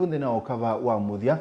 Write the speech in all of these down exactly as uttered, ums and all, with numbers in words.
Nthĩnĩ wa ũkava wa mũthya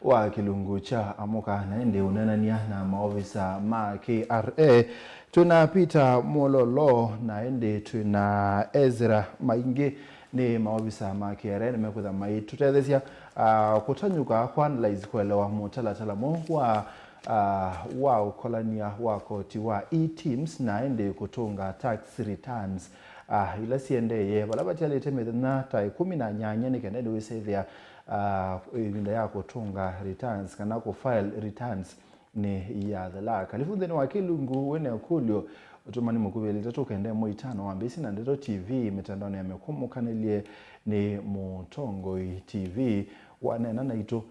wa kĩlungu kya Amũka, na ĩndĩ ũneenany'a na maovisa ma K R A, twĩ na Peter Mwololo, na ĩndĩ twĩ na Ezra Maingi. Nĩ maovisa ma K R A nĩmekwĩtha maitũtetheesya, ah, kũtanyũka kũanalyze, kũelewa mũtalatala mweũ wa, ah, wa ũkolany'a wa koti wa e-TIMS, na ĩndĩ kũtũnga tax returns, ah, ila siendee, vala vatialĩte mĩthenya ta ĩkũmi na nyanya, nĩ kenda ĩndĩ wĩsethĩa, ah, ĩvinda ya kũtũnga returns kana kũ file returns nĩ yathela. Kalivu nthĩnĩ wa kĩlungu wĩna ĩkũlyo, ũtũmani mũkuvĩ ĩla itatũ kenda ĩmwe itano wambĩĩsye na Ndeto T V mĩtandaonĩ ya mĩkũmũkanĩlye nĩ Mũtongoi T V. Waneena naitũ,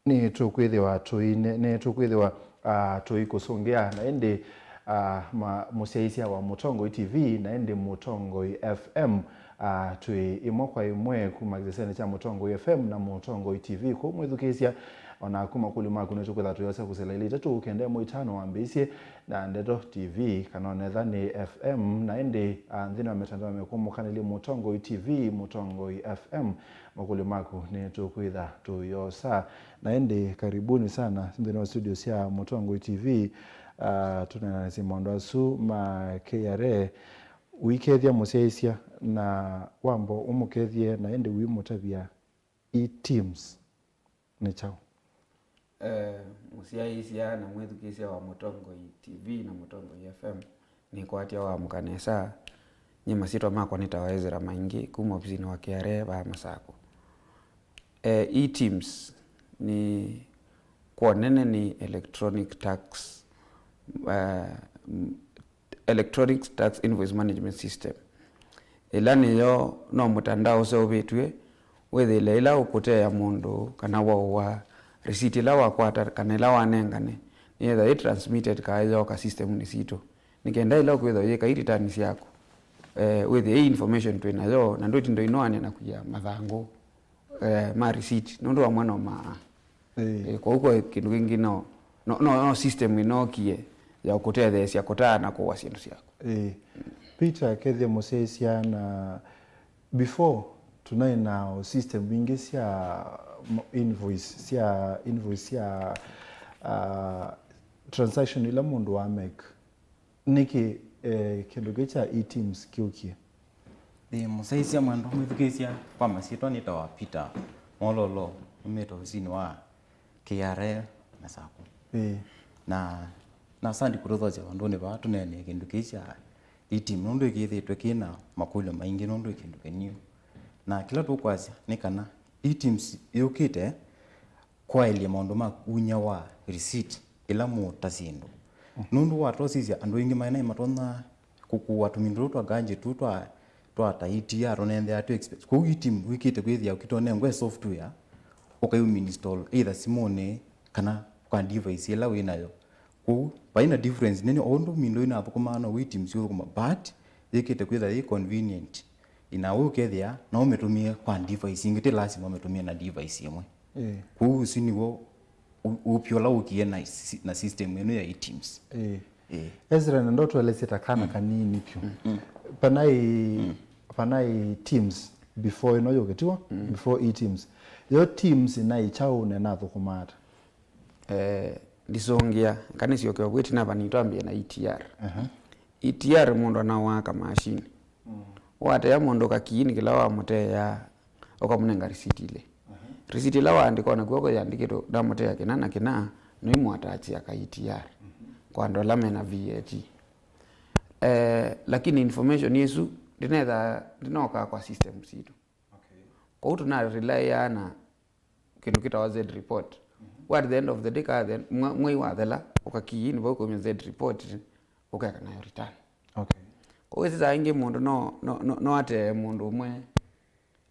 nĩtũkwĩthĩwa tũine-, nĩtũkwĩthĩwa, ah, tũikũsũngĩa, na ĩndĩ, ah, ma-, mũsyaĩĩsya wa Mũtongoi T V, na ĩndĩ Mũtongoi F M, ah, twĩ ĩmwe kwa ĩmwe kuma kĩsesenĩ kya Mũtongoi F M na Mũtongoi T V. Kwoou mwĩthukĩĩsya, o naku makũlyo maku nĩtũkwĩtha tũyosa kũsila ĩla itatũ kenda ĩmwe itano wambĩĩsye na Ndeto T V, kana onetha nĩ F M, na ĩndĩ, ah, nthĩnĩ wa mĩtandao ya mĩkũmũkanĩlye Mũtongoi T V, Mũtongoi F M, makũlyo maku nĩtũkwĩtha tũyosa. Na ĩndĩ, karibuni sana nthĩnĩ wa studio sya Mũtongoi T V. Ah, tũneenanĩsye maũndũ asu ma K R A. Ũikethya mũsyaĩĩsya na wamba ũmũkethye, na ĩndĩ ũimũtavya e-TIMS nĩ kyaũ? Eh, mũsyaĩĩsya na mwĩthukĩĩsya wa Mũtongoi T V na Mũtongoi F M, nĩkwatya wamũka nesa. Nyie masyĩtwa makwa nĩtawa Ezra Maingi, kuma ovisinĩ wa K R A vaa Masakũ. Eh, e-TIMS nĩ, kwa ũnene nĩ electronic tax, eh, m-, electronic tax invoice management system. Ĩla nĩyo no mũtandao ũseũvĩtw'e, wĩthĩle ĩla ũkũteea mũndũ kana waũa, receipt ĩla wakwata kana ĩla wanengane, nĩyĩthwa yĩ transmitted kaa yooka system-nĩ sitũ. Nĩ kenda ĩla ũkwĩthwa ũyĩka i return syaku, eh, wĩthĩe ĩ information twĩ nayo, na ndwĩtinda ũinoanĩa na kwia mathangũ, eh, ma receipt, nũndũ amwe no maa. Ĩĩ. Eh, kwoou kwa kĩndũ kĩngĩ no, no, no, no system ĩnookie ya kũtetheesya kũtaa na kũũa syĩndũ syaku. Ĩĩ. Peter, kethĩa mũsyaĩĩsya na before, tũnaĩ na system ingĩ sya mo-, invoice, sya invoice sya, ah, transaction ila mũndũ wa make. Nĩkĩ, eh, kĩndũ kĩĩ kya e-TIMS kĩũkie? Ĩĩ, mũsyaĩĩsya mwendwa mwĩthukĩĩsya, kwa masyĩtwa nĩtawa Peter Mwololo, numĩte ovisinĩ wa K R A Masakũ. Ĩĩ. Na, na asandi kũtũthokya vandũnĩ vaa tũneenee kĩndũ kĩĩ kya e-TIMS, nũndũ ĩkĩthĩĩtwe kĩ na makũlyo maingĩ, nũndũ ĩ kĩndũ kĩniũ. Na kĩla tũkwasya nĩ kana e-TIMS yũkĩte kwaĩlya maũndũ ma ũnyia wa receipt ĩla mũũta syĩndũ. Nũndũ watosisya andũ aingĩ maĩ naĩ matonya kũkũa tũmindũ tũu twa gadget tũu twa, twa ta E T R, tũnenthea tũ expensive. Kwoou e-TIMS wĩkĩte kwĩthĩa ũkĩtonengwe software, ũkaiuminstall either simũnĩ kana kwa device ĩla wĩ nayo. Kwoou vai na difference nene, o ũndũ mindũ ĩnathũkũmaa noguo e-TIMS yũthũkũma, but yĩkĩte kwĩthĩa yĩ convenient. Ĩna we ũkethĩa no ũmĩtũmĩe kwa device ingĩ, ti lasima ũmĩtũmĩe na device ĩmwe. Ĩĩ. Kwoou ũsu nĩw'o ũ-, ũpya ũla ũkie na si-, na system ĩno ya e-TIMS. Ĩĩ. Ĩĩ. Ezra, nenda ũtũelesye ta kana kanini vyũ. Mm, mm. Panaĩ, panaĩ TIMS before ĩno yũke, tiw'o? Mm. Before e-TIMS. Yo TIMS ĩnaĩ kyaũ na ĩnathũkũmaa ata? Eh, ndisũngĩa, kana nĩsyoke o vwĩtina vanini twambĩe na E T R. Aha. E T R mũndũ anawaa kamashini. Mm. Watea mũndũ kakiini kĩla wamũteea, ũkamũnenga risiti ilĩ. Aha. Risiti ĩla waandĩkwa nakw'o ko yandĩkĩtwe, ndamũtea kĩna na kĩna, noimũatachĩa ka E T R. Mhm. Kwa andũ ala mena V A T. Eh, lakini information ĩsu ndĩnetha, ndĩnokaa kwa system sitũ. Okay. Kwoou tũna rely na kĩndũ kĩtawa Z report. Mhm. At the end of the day, ka the, mwa-, mwei wathela, ũkakiini vau kumya Z report, ũkeka nayo return. Okay. Kwoou ĩsi saa ingĩ mũndũ no, no, no, no atee mũndũ ũmwe,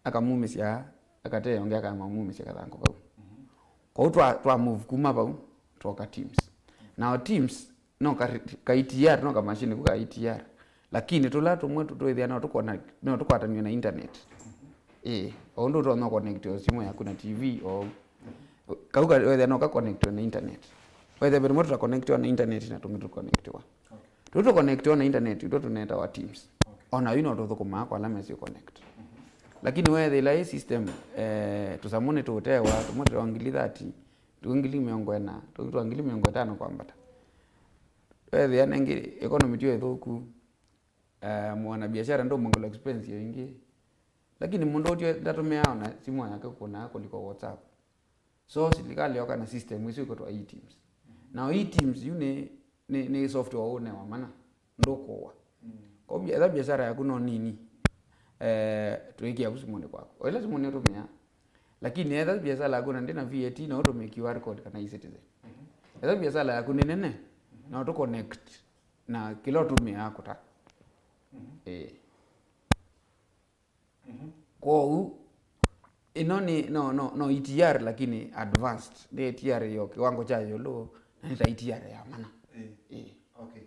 akamumĩsya, akatee ũngĩ akamumĩsya kathangũ kau. Mhm. Kwoou twa, twa move kuma vau, twoka TIMS. Nao TIMS, no ka, ka E T R, no kamashini ku ka E T R. Lakini tũla tũmwe tũ-, twĩthĩa no tũkona-, no tũkwatanw'e na internet. Ĩĩ, o ũndũ ũtonya connect o simũ yaku na T V o. Kau ka-, wethĩa no ka connectwe na internet. Wethĩa vĩndĩ mwe tũta connectiwa na internet na tũngĩ tũ connectiwa. Okay. Tũtũ connectiwa na internet, itũ tũnetawa TIMS. Okay. Ona yu no tũthũkũmaa kwa ala mesĩ connect. Mhm. Lakini weethĩla ĩ system, eh, tũsamũ nĩtũũtewa, tũmwe twa ngili thirty, tũngĩ ngili mĩongo ĩna, tũngĩ twa ngili mĩongo ĩtano kwambata. Weethĩa nengĩ economy tyo ĩthũku, eh, mwana biashara ndũmwongela expense yo ingĩ. Lakini mũndũ ũtyo ndatũmĩaa ona simũ yake kũnaa kũliko WhatsApp. So silikalĩ yoka na system ĩsu ĩkwĩtwa e-TIMS. Now e-TIMS yu nĩ, nĩ, nĩ software ũũnewa mana ndũkũwa. Kwa bia-, etha biashara yaku no nini, eh, tũikia vu simũnĩ kwaku. O ĩla simũ nĩũtũmĩa. Lakini etha biashara yaku na ndĩna V A T, no ũtũmĩe Q R code kana e-Citizen. Etha biashara yaku nĩ nene, no tũ connect na kĩla ũtũmĩaa kũta. Ĩĩ. Kwoou, ĩno nĩ, no, no, no E T R, lakini advanced. Nĩ E T R yo kĩwango kya ĩũlũ, na nĩ ta E T R ya mana. Ĩĩ. Ĩĩ. Okay.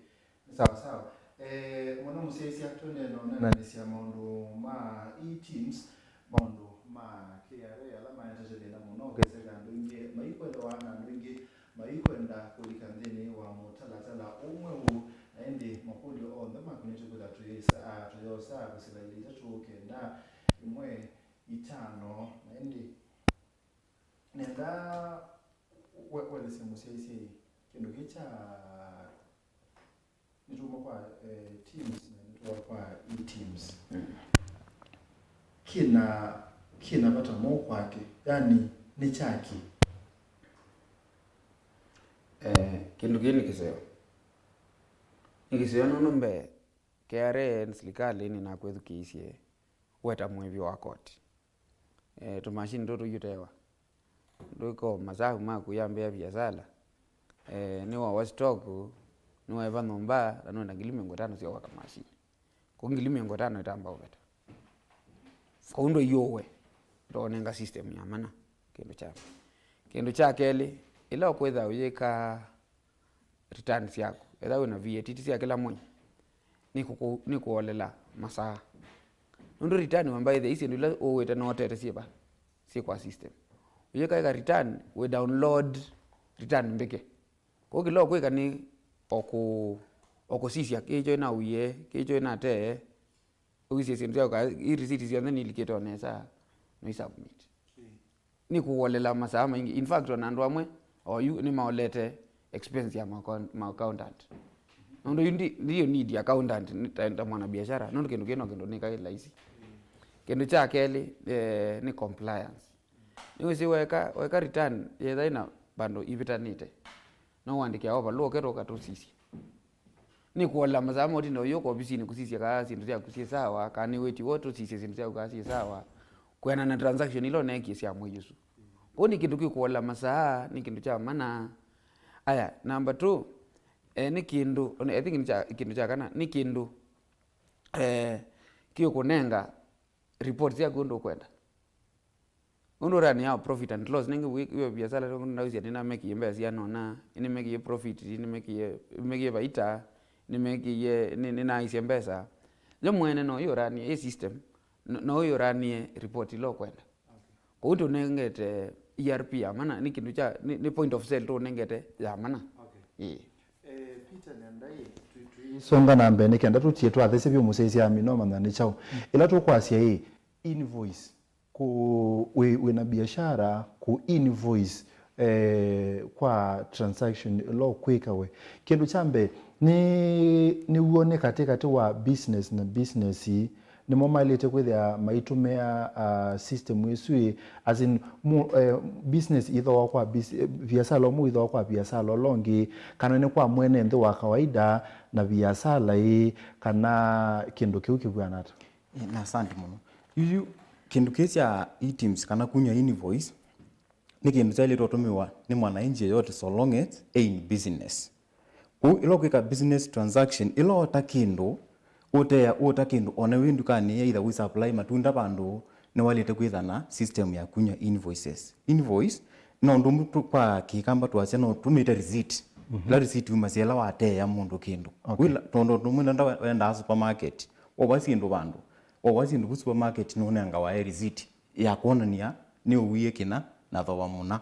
Sawa sawa. Eh, mũno mũsyaĩĩsya, tũendee na ũneenanĩsya maũndũ ma e-TIMS, maũndũ ma K R A ala maetete thĩna mũno, ũkeseka andũ aingĩ maikwelewa na andũ aingĩ maikwenda kũlika nthĩnĩ wa mũtalatala ũmwe ũũ, na ĩndĩ makũlyo onthe maku nĩtũkwĩtha tũyĩsa-, ah, tũyosa kũsila ilĩ itatũ kenda ĩmwe itano, na ĩndĩ nenda we-, welesye mũsyaĩĩsya kĩndũ kĩ kya nĩtũma kwa, eh, e-TIMS na nĩtũma kwa e-TIMS. Kĩna, kĩna vata mwaũ kwake? Yani, nĩ kyaki? Eh, kĩndũ kĩĩ nĩ kĩseo. Nĩ kĩseo nũndũ mbee, K R A silikalĩ nĩnakwĩthukĩĩisye weta mũĩvyo wa koti. Eh, tũmashini tũtũ tũiũtewa. Ndwĩko masavu maku yambĩa viasala. Eh, nĩwawa stock, nĩwaĩva nyũmba, na nũenda ngili mĩongo ĩtano sya ũka kamashini. Kũu ngili mĩongo ĩtano ĩtamba ũveta. Kũu ndũiũwe, ndonenga system ya mana, kĩndũ kya. Kĩndũ kya kelĩ, ĩla ũkwĩtha ũyĩka returns yaku, etha wĩna V A T ti sya kĩla mwei, nĩkũkũ-, nĩkũolela masaa. Nũndũ return wamba ĩthĩa syĩndũ ila ũwĩte na ũtete syĩ va, syĩ kwa system. Ũyĩka ĩka return, wĩ download return mbĩke. Kwoou kĩla ũkwĩka nĩ o kũ-, o kũsisya kĩĩ kyo ĩnawie, kĩĩ kyo ĩnatee, ũisye syĩndũ syaku, kaa i receipt syonthe nilikĩte o nesa, no i submit. Nĩkũwolela masaa maingĩ. In fact, ona andũ amwe oyu nĩmaolete expense ya ma account-, ma accountant. Nũndũ yu ndi-, ndiyo need accountant nĩ ta, ta mwana biashara, nũndũ kĩndũ kĩĩ no kĩndũ nĩkaĩ laisi. Kĩndũ kya kelĩ, eh, nĩ compliance. Nĩwĩsĩ weka, weka return, yetha ĩna vandũ ivĩtanĩte, no wandĩke overlook ũketwa ũkatũsisya. Nĩkũola masaa ma ũtinda ũyũka ovisinĩ kũsisya kaa syĩndũ syaku syĩ sawa, kana nĩwĩtiwe ũtũsisye syĩndũ syaku kaa syĩ sawa, kwĩana na transaction ila ũneekie sya mwei ũsu. Kwoou nĩ kĩndũ kĩkũola masaa, nĩ kĩndũ kya mana. Aya, number two, eh, nĩ kĩndũ, I think nĩ kya, kĩndũ kya kana, nĩ kĩndũ, eh, kĩũkũnenga report syaku ũndũ ũkwenda. Ũndũ ũrani ya profit and loss, nĩngĩ wĩ, wĩ biasala, ndausya nĩnamekie mbesa siana ũna, nĩmekie profit, nĩmekie, nĩmekie vaita, nĩmekie, nĩ, nĩnaisye mbesa. Yo mwene no ũyũranie, ĩ system, no, no ũyũranie report ila ũkwenda. Kwoou tũnengete E R P ya mana, nĩ kĩndũ kya, nĩ, nĩ point of sale tũnengete ya mana. Ĩĩ. Eh, Peter Nendai, twi-, twi-, tũisonga na mbee nĩ kenda tũtie twathesya vyũ mũsyaĩĩsya amina ũmanya nĩ kyaũ. Ĩla tũkwasya ĩ, invoice, kũ-, wĩ, wĩna biashara, kũ invoice, eh, kwa transaction ĩla ũkwĩka we. Kĩndũ kya mbee, nĩ, nĩw'o nĩ katĩ katĩ wa business na business ii, nĩmo maĩlĩte kwĩthĩa maitũmĩa, ah, system ĩsu ĩ, as in, mu-, eh, business ithooa kwa bus-, eh, viasala ũmwe ithooa kwa viasala ũla ũngĩ, kana nĩ kwa mwene nthĩ wa kawaida na viasala ĩ, kana kĩndũ kĩu kĩvw'ana ata? Ĩ, na asante mũno. Yu, yu, kĩndũ kĩĩ kya e-TIMS kana kunywa invoice, nĩ kĩndũ kyaĩlĩtwe ũtũmĩwa nĩ mwananchi yeyote so long as e in business. Kwoou ĩla ũkwĩka business transaction, ĩla ũta kĩndũ, ũtea, ũta kĩndũ, ona wĩ ndukanĩ ya either wĩ supply matunda vandũ, nĩwaĩlĩte kwĩtha na system ya kunywa invoices. Invoice, no ũndũ ũmwe tu-, kwa kĩkamba twasya, no tũmĩte receipt. Mhm. Ĩla receipt yumasya ĩla wateea mũndũ kĩndũ. Okay. Wĩla, tondũ ũndũ ũmwe nenda wendaa supermarket, wawa syĩndũ vandũ, wawa syĩndũ vu supermarket nũnengawa e receipt ya kwonania nĩ ũwie kĩna na thooa mũna.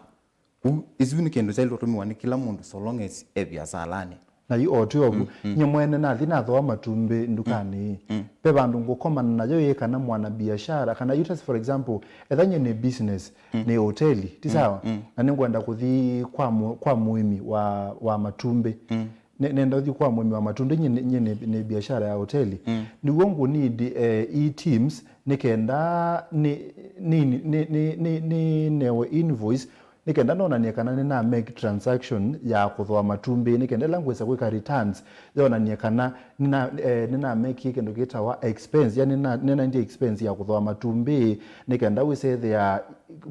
Kwoou, ĩsu nĩ kĩndũ kyaĩlĩtwe ũtũmĩwa nĩ kĩla mũndũ so long as e viasalanĩ. Na yu o twĩ ovu, mm, mm, nye mwene nathi nathooa matumbĩ ndukanĩ ĩĩ. Mm. Ve vandũ ngũkomana nayo ĩĩ kana mwana biashara, kana you just, for example, etha nye nĩ business, mm, nĩ hoteli, ti, mm, sawa? Mm. Na nĩngwenda kũthi kwa mu-, kwa mũĩmi wa, wa matumbĩ. Mm. Ne-, nenda ũthi kwa mũĩmi wa matumbĩ, nye nĩ, nye nĩ, nĩ biashara ya hoteli. Mm. Nĩw'o ngũ need, eh, e-TIMS, nĩ kenda nĩ, nĩ, nĩ newe invoice, nĩ kenda nonanie kana nĩ na make transaction ya kũthooa matumbĩ, nĩ kenda ĩla ngwĩsa kwĩka returns, yonanie kana nĩ na, eh, nĩ na make kĩndũ kĩtawa expense, yani nĩ na, nĩ na ĩndĩ expense ya kũthooa matumbĩ, nĩ kenda wĩsethĩa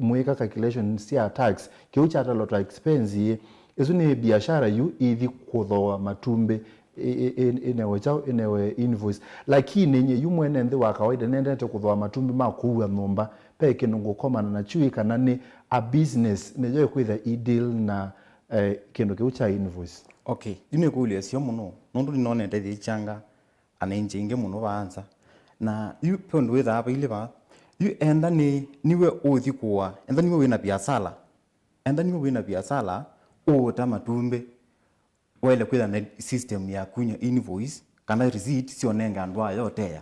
mwĩka calculation sya tax, kĩu kyatalwa ta expense ĩĩ. Ĩsu nĩ biashara yu ithi kũthooa matumbĩ, ĩ-, ĩ-, ĩ-, ĩnewe kyaũ, ĩnewe invoice. Lakini nye yu mwene nthĩ wa kawaida nendete kũthooa matumbĩ ma kũua nyũmba, ve kĩndũ ngũkomana nakyu ĩ kana nĩ a business nĩyo ĩkwĩtha i deal na, eh, kĩndũ kĩu kya invoice? Okay, yu nĩ kũlya syo mũno, nũndũ nĩnonete yĩkyanga ana inji ingĩ mũno vaa nza. Na yu ve ũndũ wĩthaa vailĩ vaa, yu enda nĩ, nĩwe ũthi kũa, enda nĩwe wĩna biasala, enda nĩwe wĩna biasala, ũũta matumbĩ, waĩle kwĩtha na system ya kunya invoice kana receipt syonenge andũ aya ũteya.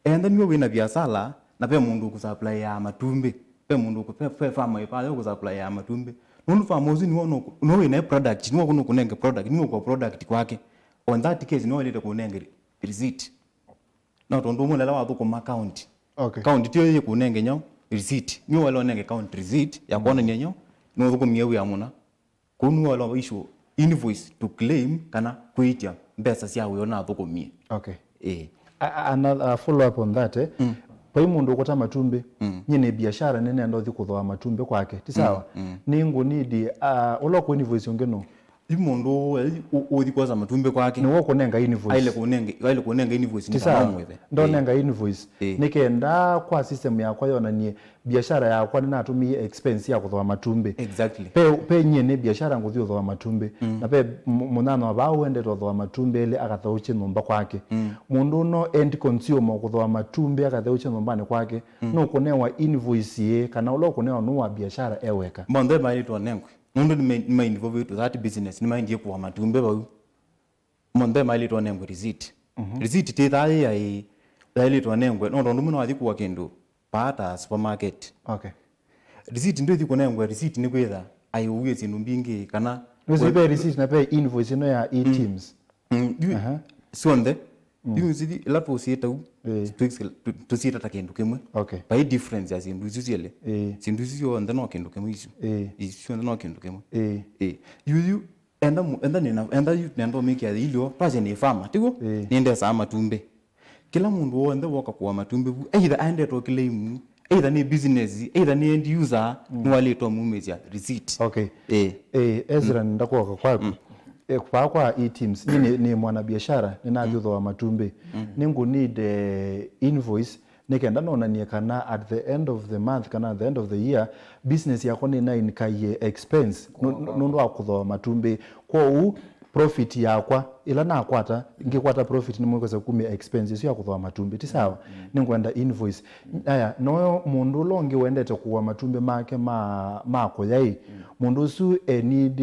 Enda nĩwe wĩna biasala na ve mũndũ ũkũsupply ya matumbĩ, ve mũndũ ũkũ-, ve, ve farmer ĩvaya ũkũsupply ya matumbĩ. Nũndũ farmer ũsu nĩwe ũnũkũ-, nĩwe wĩna product, nĩwe ũkũnenge product, nĩwe ũkwa product kwake. On that case, nĩwe waĩlĩte kũnenge receipt. No tondũ ũmwe lela wathũkũma county. Okay. County tiyo yĩkũnenge nyo receipt. Nĩwe waĩle ũnenge county receipt ya kwonania nyo nũthũkũmie wĩa mũna. Kũu nĩwe waĩle issue invoice to claim kana kwĩtya mbesa sya wĩa ũnathũkũmie. Okay. Eh. A, a, another, a follow up on that, eh? Mm. Vai mũndũ ũkũta matumbĩ, mm, nye nĩ biashara nĩnenda ũthi kũthooa matumbĩ kwake, ti sawa? Mm, mm. Nĩ ngũ need, uh, ũla ũkũ invoice ũngĩ nũ? Yu mũndũ ũ-, ũ-, ũthi kwosa matumbĩ kwake. Nĩwe ũkũnenga invoice. Aĩle kũnenge, aĩle kũnenga invoice. Ti nĩ kana sawa? Ũmwĩthe. Ndonenga invoice. Eh. Nĩ kenda kwa system yakwa yonanie biashara yakwa nĩnatũmĩie expense ya kũthooa matumbĩ. Exactly. Pe, pe nyie nĩ biashara ngũthi ũthooa matumbĩ. Mm. Na pe m-, mũnyanya wa vaa ũendete ũthooa matumbĩ ĩlĩ akatheũkye nyũmba kwake. Mm. Mũndũ no end consumer kũthooa matumbĩ akatheũkye nyũmbanĩ kwake. Mm. Nũkũnewa invoice ĩĩ kana ũla ũkũnewa nũ wa biashara e weka? Monthe maĩlĩtwe nengwe. Nũndũ nĩma-, nĩmainvolvĩtwe that business, nĩmaendie kũa matumbĩ vau. Monthe maĩlĩtwe nengwe receipt. Mhm. Receipt tĩthaa yĩ yaĩ, yaĩlĩtwe nengwe, no tondũ mũno wathi kũa kĩndũ, paata supermarket. Okay. Receipt ndwĩthi kũnengwe receipt nĩ kwĩtha aĩ ũwie syĩndũ mbingĩ, kana nũsipe receipt na pe invoice ĩno ya e-TIMS. Mm, yu, aha, syonthe. Mm. Yu nzithi ila tũsiĩta u, eh, tũsi-, tũ-, tũsiĩta ta kĩndũ kĩmwe. Okay. Vai difference ya syĩndũ isu syelĩ. Eh. Syĩndũ isu syonthe no kĩndũ kĩmwe isu. Eh. Isu syonthe no kĩndũ kĩmwe. Eh. Eh. Yu, yu, enda mu-, enda nina, enda yu, nenda ũmĩkĩa ilio, twasye nĩ farmer, tiguo? Eh. Nĩndesaa matumbĩ. Kĩla mũndũ w'onthe woka kũa matumbĩ vu, either aendete ũkĩlaimu, either nĩ business, either nĩ end user, mm, nĩwaĩlĩte ũmumĩsya receipt. Okay. Eh. Eh, Ezra, mm, ndakoka kwaku. Mm. Eh, vaa kwa e-TIMS, nyie nĩ, nĩ mwana biashara, nĩnathi ũthooa matumbĩ. Mm. Nĩngũ need, eh, invoice, nĩ kenda nonanie kana at the end of the month, kana at the end of the year, business yakwa nĩnainkaie expense, nũ-, nũ-, nũndũ wa kũthooa matumbĩ. Kwoou, profit yakwa, ĩla nakwata, ngĩkwata profit nĩmwĩkwesa kumya expense ĩsu ya kũthooa matumbĩ, ti sawa? Mm. Nĩngwenda invoice. Aya, no mũndũ ũla ũngĩ wendete kũua matumbĩ make ma, ma kũya ĩ, mm, mũndũ ũsu e need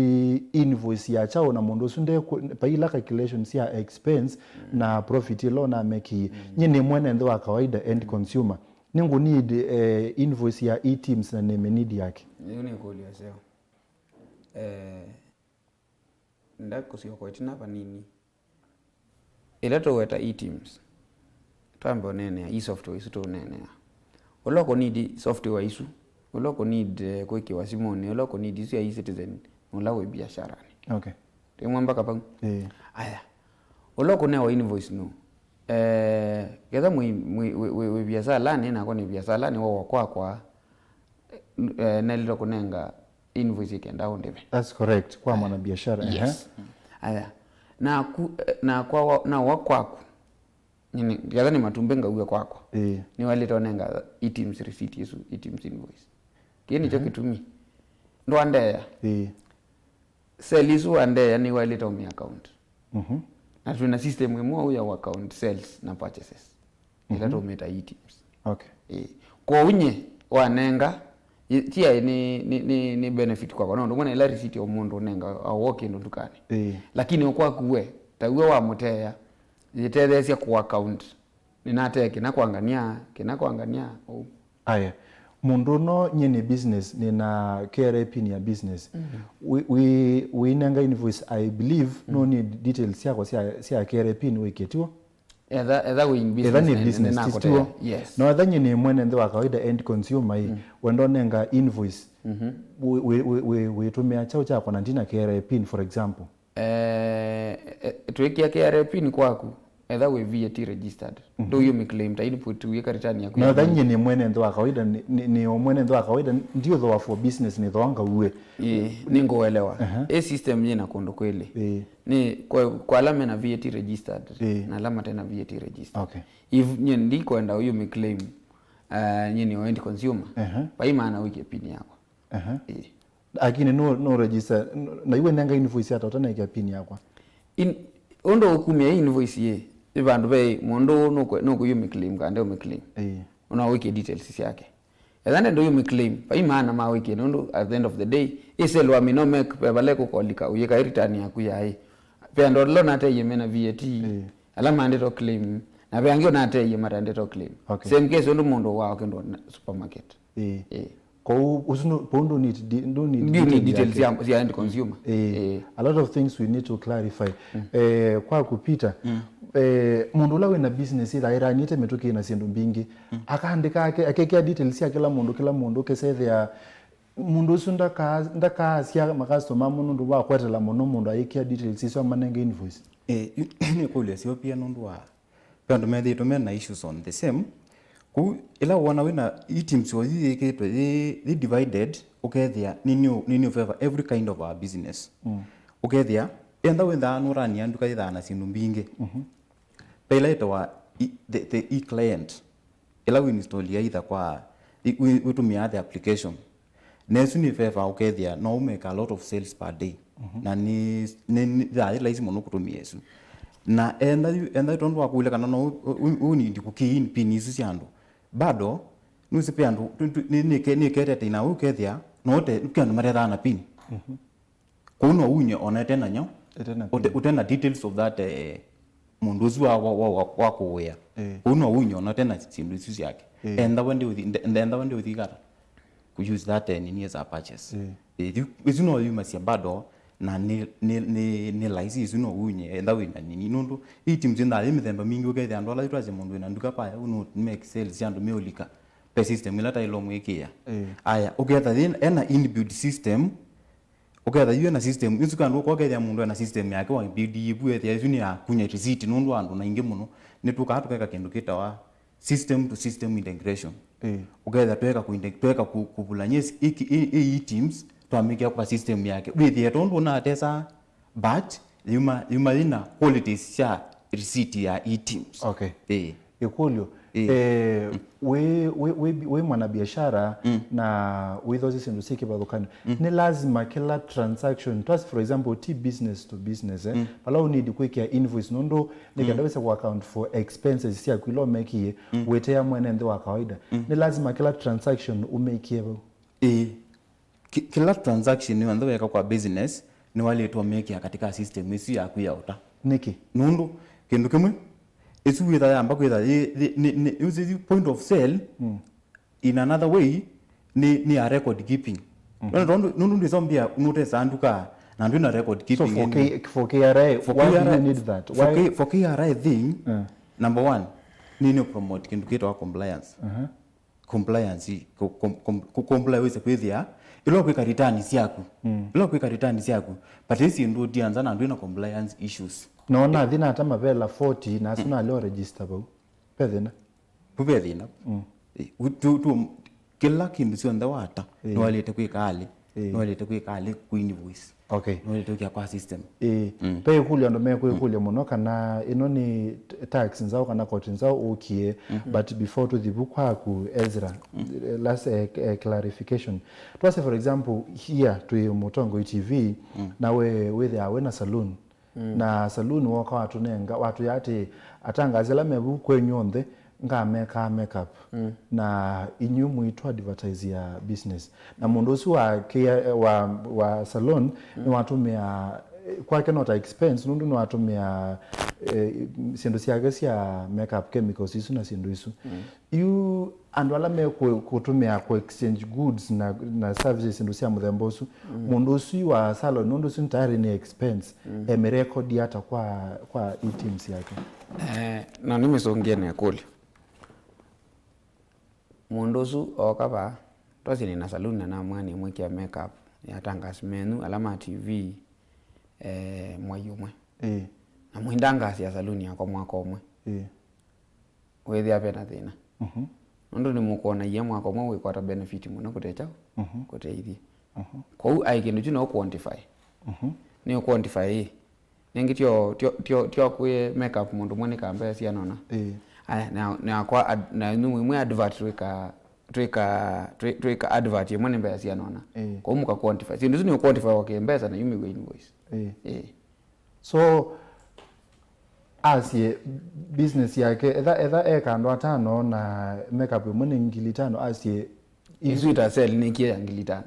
invoice ya kyaũ, na mũndũ ũsu nde kũ-, paila calculations ya expense, mm, na profit ĩla ũnamekie. Mm. Nyie nĩ mwene nthĩ wa kawaida, end, mm, consumer. Nĩngũ need, eh, invoice ya e-TIMS na nĩmĩ need yake. Ĩyo nĩ ĩkũlyo ĩseo. Eh, Ndakũsyoka ĩtina vanini. Ĩla tũweta e-TIMS, twambe ũneenea i software isu tũũneenea. Ũla ũkũ need software isu, ũla ũkũ need, eh, kwĩkĩwa simũnĩ, ũla ũkũ need isu ya e-Citizen, na ũla wĩ biasharanĩ. Okay. Twĩmwe mpaka vau? Ĩĩ. Aya. Ũla ũkũnewa invoice nũ? Eh, ketha mwĩ, mwĩ, wĩ, wĩ, wĩ biasalanĩ, nakwa nĩ biasalanĩ, wowa kwakwa, eh, nelĩtwe kũnenga invoice ĩkenda ũndĩve. That's correct. Kwa mwanabiashara, ehe. Yes. Aya. Naku, eh, nakwa wa-, nawa kwaku. Nini, ketha nĩ matumbĩ ngaue kwakwa. Ĩĩ. Nĩwaĩlĩte ũnenga e-TIMS receipt ĩsu, e-TIMS invoice. Kĩĩ nĩkyo, mhm, kĩtumi. Ndwandeea. Ĩĩ. Sale isu wandeea nĩwaĩlĩte ũmĩ account. Mhm. Na twĩna system ĩmwe ya account sales na purchases. Ĩla, mhm, tũmĩta e-TIMS. Okay. Ĩĩ. Kwoou nye wanenga, i-, ti aĩ nĩ, nĩ, nĩ, nĩ benefit kwakwa. No ndũmwe na ĩla receipt o mũndũ ũnenga, awo kĩndũ ndukanĩ. Ĩĩ. Lakini o kwaku we, ta w'o wamũteea, yĩtetheesya kũ account. Nĩnatee kĩna kwa ngania, kĩna kwa ngania, ũu. Aya. Mũndũ ũno nyie nĩ business, nĩna K R A pin ya business. Wĩ- wĩ- Wĩinenga invoice, I believe, no need details syakwa sya, sya K R A pin wĩkĩe, tiw'o? Etha, etha wĩ in Etha business, nĩ nĩ- business, nĩnakũtea. Tiw'o? Yes. No etha nyie nĩ mwene nthĩ wa kawaida, end consumer ĩ, wenda ũnenga invoice, wĩ- wĩ- wĩ- wĩ- wĩtũmĩa kyaũ kyakwa na ndina K R A pin, for example? Eh, eh, twĩkĩa K R A pin kwaku, etha wĩ V A T registered. Ndũyũmĩ claim ta input wĩka return yaku. No ya tha nyie nĩ mwene nthĩ wa kawaida, nĩ- nĩ- nĩ o mwene nthĩ wa kawaida, ndiũthooa for business, nĩthooa ngauwe. Ĩĩ, nĩngũelewa. Ĩ system yĩna kũndũ kwĩlĩ. Ĩĩ. Nĩ kwa, kwa ala mena V A T registered Ĩĩ. na ala matena V A T registered. Okay. If nyie ndikwenda ũyũmĩ claim, uh, nyie nĩ o end consumer, Ehe. vai maana wĩkĩe pin yakwa. Ehe. Ĩĩ. Lakini no, no register, no- na iwe nenga invoice ata ũtanekĩa pin yakwa. In, ũndũ ũkumya invoice yĩ, ĩ vandũ ve mũndũ nũkũ- nũkũyũmĩ claim kana ndeũmĩ claim. Ĩĩ. Ũna wĩkĩe details syake. Etha ndendo yũmĩ claim, vai maana ma wĩkĩe nũndũ at the end of the day, ĩ sale wa mino make pe vale kũkolika, ũyĩka ĩ return yaku yaĩ. Pe andũ ala nateie mena V A T, Ĩĩ. ala mandĩtwo claim, na ve angĩ ũnateie matandĩtwo claim. Okay. Same case ũndũ mũndũ wao kĩndũ na supermarket. Ĩĩ. Ĩĩ. Kwoou ũsu ndũ- kwoou ndũ need di- ndũ need Ndio ni detail details yake. ya, ya end consumer. Eh, Eh. a lot of things we need to clarify. Eh, kwaku Peter, eh, mũndũ ũla wĩna business ĩla ĩranĩte mĩtũkĩ na syĩndũ mbingĩ, akaandĩka ake, akekĩa details sya kĩla mũndũ, kĩla mũndũ, kesethĩa mũndũ ũsu ndaka- ndakaasya makastoma amwe nũndũ wa kwetela mũno mũndũ ayĩkĩa details isu amanenge invoice. Eh, yu- nĩ kũlya syo pia nũndũ wa Ve andũ methĩĩtwe me na issues on the same. Kwoou ĩla woona wĩna items o yu yĩkĩtwe yĩ, yĩ divided, ũkethĩa nĩ new, nĩ new favor every kind of our business. Ũkethĩa, enda wĩthaa nũrania nduka yĩthaa na syĩndũ mbingĩ. Ve ĩla ĩtawa i- the, the e-client. Ĩla wĩinstall either kwa, wĩ- wĩtũmĩaa the application. Na ĩsu nĩ veva ũkethĩa no ũmake a lot of sales per day. Na nĩ, nĩ, nĩ, ya, yĩ laisi mũno kũtũmĩa ĩsu. Na enda yu, enda yu tondũ wa kũlya kana no ũ- ũ- ũ need kũ key in pin isu sya andũ. Bado, nũsĩ pe andũ, tu- tu- nĩ- nĩ- nĩketete ina ũkethĩa, no ũte, kwĩ andũ matethaa na pin. Kũu no unye ona ĩte na nyo, Ĩte na ũte- pin. Ũte na details of that, eh, mũndũ ũsu wa, wa, wa, wa, wa kũwĩa. Ĩĩ. Kũu no unye ona ũte na syĩndũ isu syake. Ĩĩ. Enda wende ũthi, nde- nde- enda wende ũthi kata. Ku use that, eh, nini as a purchase. Ĩĩ. Ĩĩ, yu- isu no yumasya bado, na nĩ, nĩ, nĩ, nĩ laisi isu no unye, enda wĩ na nini. Nũndũ items nĩ mĩthemba mingĩ ũkethĩa andũ ala twasya mũndũ wĩ na nduka paya, ũno make sales sya andũ meũlika. Pe system ĩla taĩlwa mwĩkĩa. Ĩĩ. Aya, ũketha yĩ- ena inbuilt system, Ũketha yu ena system, ĩsu kandũ ũkokethĩa mũndũ ena system yake wa build ĩvu, ethĩa ĩsu nĩ ya kunya receipt, nũndũ andũ na aingĩ mũno nĩtũkaa tũkeka kĩndũ kĩtawa system to system integration. Ĩĩ. Ũkethĩa tweka kũ integ- tweka kũ- kũvulany'a ĩsi- ĩ- ĩ- ĩ- items, twamĩkĩa kwa system yake. Wĩthĩe tondũ ũnatesa, but yuma, yuma yĩna qualities sya receipt ya items. Okay. Ĩĩ. Ĩkũlyo, Ĩĩ. eh, wĩ, wĩ, wĩ, wĩ mwanabiashara na wĩthosye syĩndũ syĩ kĩvathũkanyo, nĩ lazima kĩla transaction, twasi for example, ti business to business, eh, vala ũnidi kwĩkĩa invoice nũndũ nĩ kenda wĩse kũ account for expenses syaku ila ũmekie wĩtea mwene nthĩ wa kawaida, nĩ lazima kĩla transaction ũmekie vau? Ĩĩ. Ki- kĩla transaction yonthe weka kwa business nĩwaĩlĩtwe ũmĩkĩa katika system ĩsu yaku ya ũta. Nĩkĩ? Nũndũ kĩndũ kĩmwe, ĩsu wĩtha yamba kwĩtha yĩ, yĩ, nĩ, nĩ, ĩsu point of sale, in another way, nĩ, nĩ ya record keeping. Nũndũ tondũ, nũndũ ndwĩsa mbia nũtesaa nduka na ndwĩ na record So keeping for ĩndĩ. K, for K R A, For why do K R A, you need that? For Why? K, for K R A thing, number one, nĩ nĩ promote kĩndũ kĩtawa compliance. Compliance, ku- com- com- ku- comply wĩse kwĩthĩa ĩla ũkwĩka return syaku, ĩla ũkwĩka return syaku, but ĩsi ndũ ũtia nza na ndwĩ na compliance issues. No nathi nata mavela forty na asu nalea register vau. Pe thĩna? Vu ve thĩna. Eh, u- tu- tu- kĩla kĩndũ syonthe wata nĩwaĩlĩte kwĩka alĩ, nĩwaĩlĩte kwĩka alĩ ku invoice. Okay. Nũndũ tũkia kwa system. Ĩĩ. Pe ĩkũlyo andũ mekwĩkũlya mũno kana ĩno nĩ t- tax nzaũ kana koti nzaũ ũkie, but before tũthi vu kwaku Ezra, last, eh, eh, clarification. Twase for example here twĩ Mũtongoi T V, na we wĩthĩawa wĩ na saloon. Na saloon woka watũnenga, watwĩa atĩ atangaasi ala me vu kwenyu onthe ngamekaa makeup, na inyu mũitũ advertise ya business. Na mũndũ ũsu wa, wa, wa salon nĩwatũmĩa Kwake no ta expense, nũndũ nĩwatũmĩa, eh, syĩndũ syake sya makeup chemicals isu na syĩndũ isu. Yu andũ ala me kũ-, kũtũmĩa kũ exchange goods na, na services, syĩndũ sya mũthemba ũsu, mũndũ ũsu wa salon, nũndũ ũsu nĩ tayarĩ nĩ expense, emĩrekodi ata kwa, kwa e-teams yake? Eh, na nĩmĩsũngĩe na ĩkũlyo. Mũndũ ũsu ooka vaa, twasye nĩ na saloon na namwĩa nĩmwĩkĩa makeup ya tangas menyu ala ma T V, eh, mwai ũmwe. Ĩĩ. Na mũindangasya saloon yakwa mwaka ũmwe. Ĩĩ. Wĩthĩa ve na thĩna. Mhm. Nũndũ nĩmũkwonaia mwaka ũmwe wĩkwata benefit mũno kũte kyaũ, mhm, kũte ithyĩ. Mhm. Kwoou aĩ kĩndũ kyu no quantify. Mhm. Nĩ quantify ĩ. Nĩngĩ tyo, tyo, tyo, tyo kwĩ makeup mũndũ ũmwe nĩka mbesa siana ũna. Ĩĩ. Aya, na, na kwa ad-, na nyumu imwe advert twĩka, twĩka, twĩ-, twĩka advert ĩmwe nĩ mbesa siana ũna. Ĩĩ. Kwoou mũka quantify. Syĩndũ isu nĩ quantify wa kĩmbesa na yumĩw'e invoice. Ĩĩ. Ĩĩ. So, asye business yake, etha, etha eka andũ atano na makeup ĩmwe nĩ ngili itano, asye isu ita sell nĩkie ya ngili itano.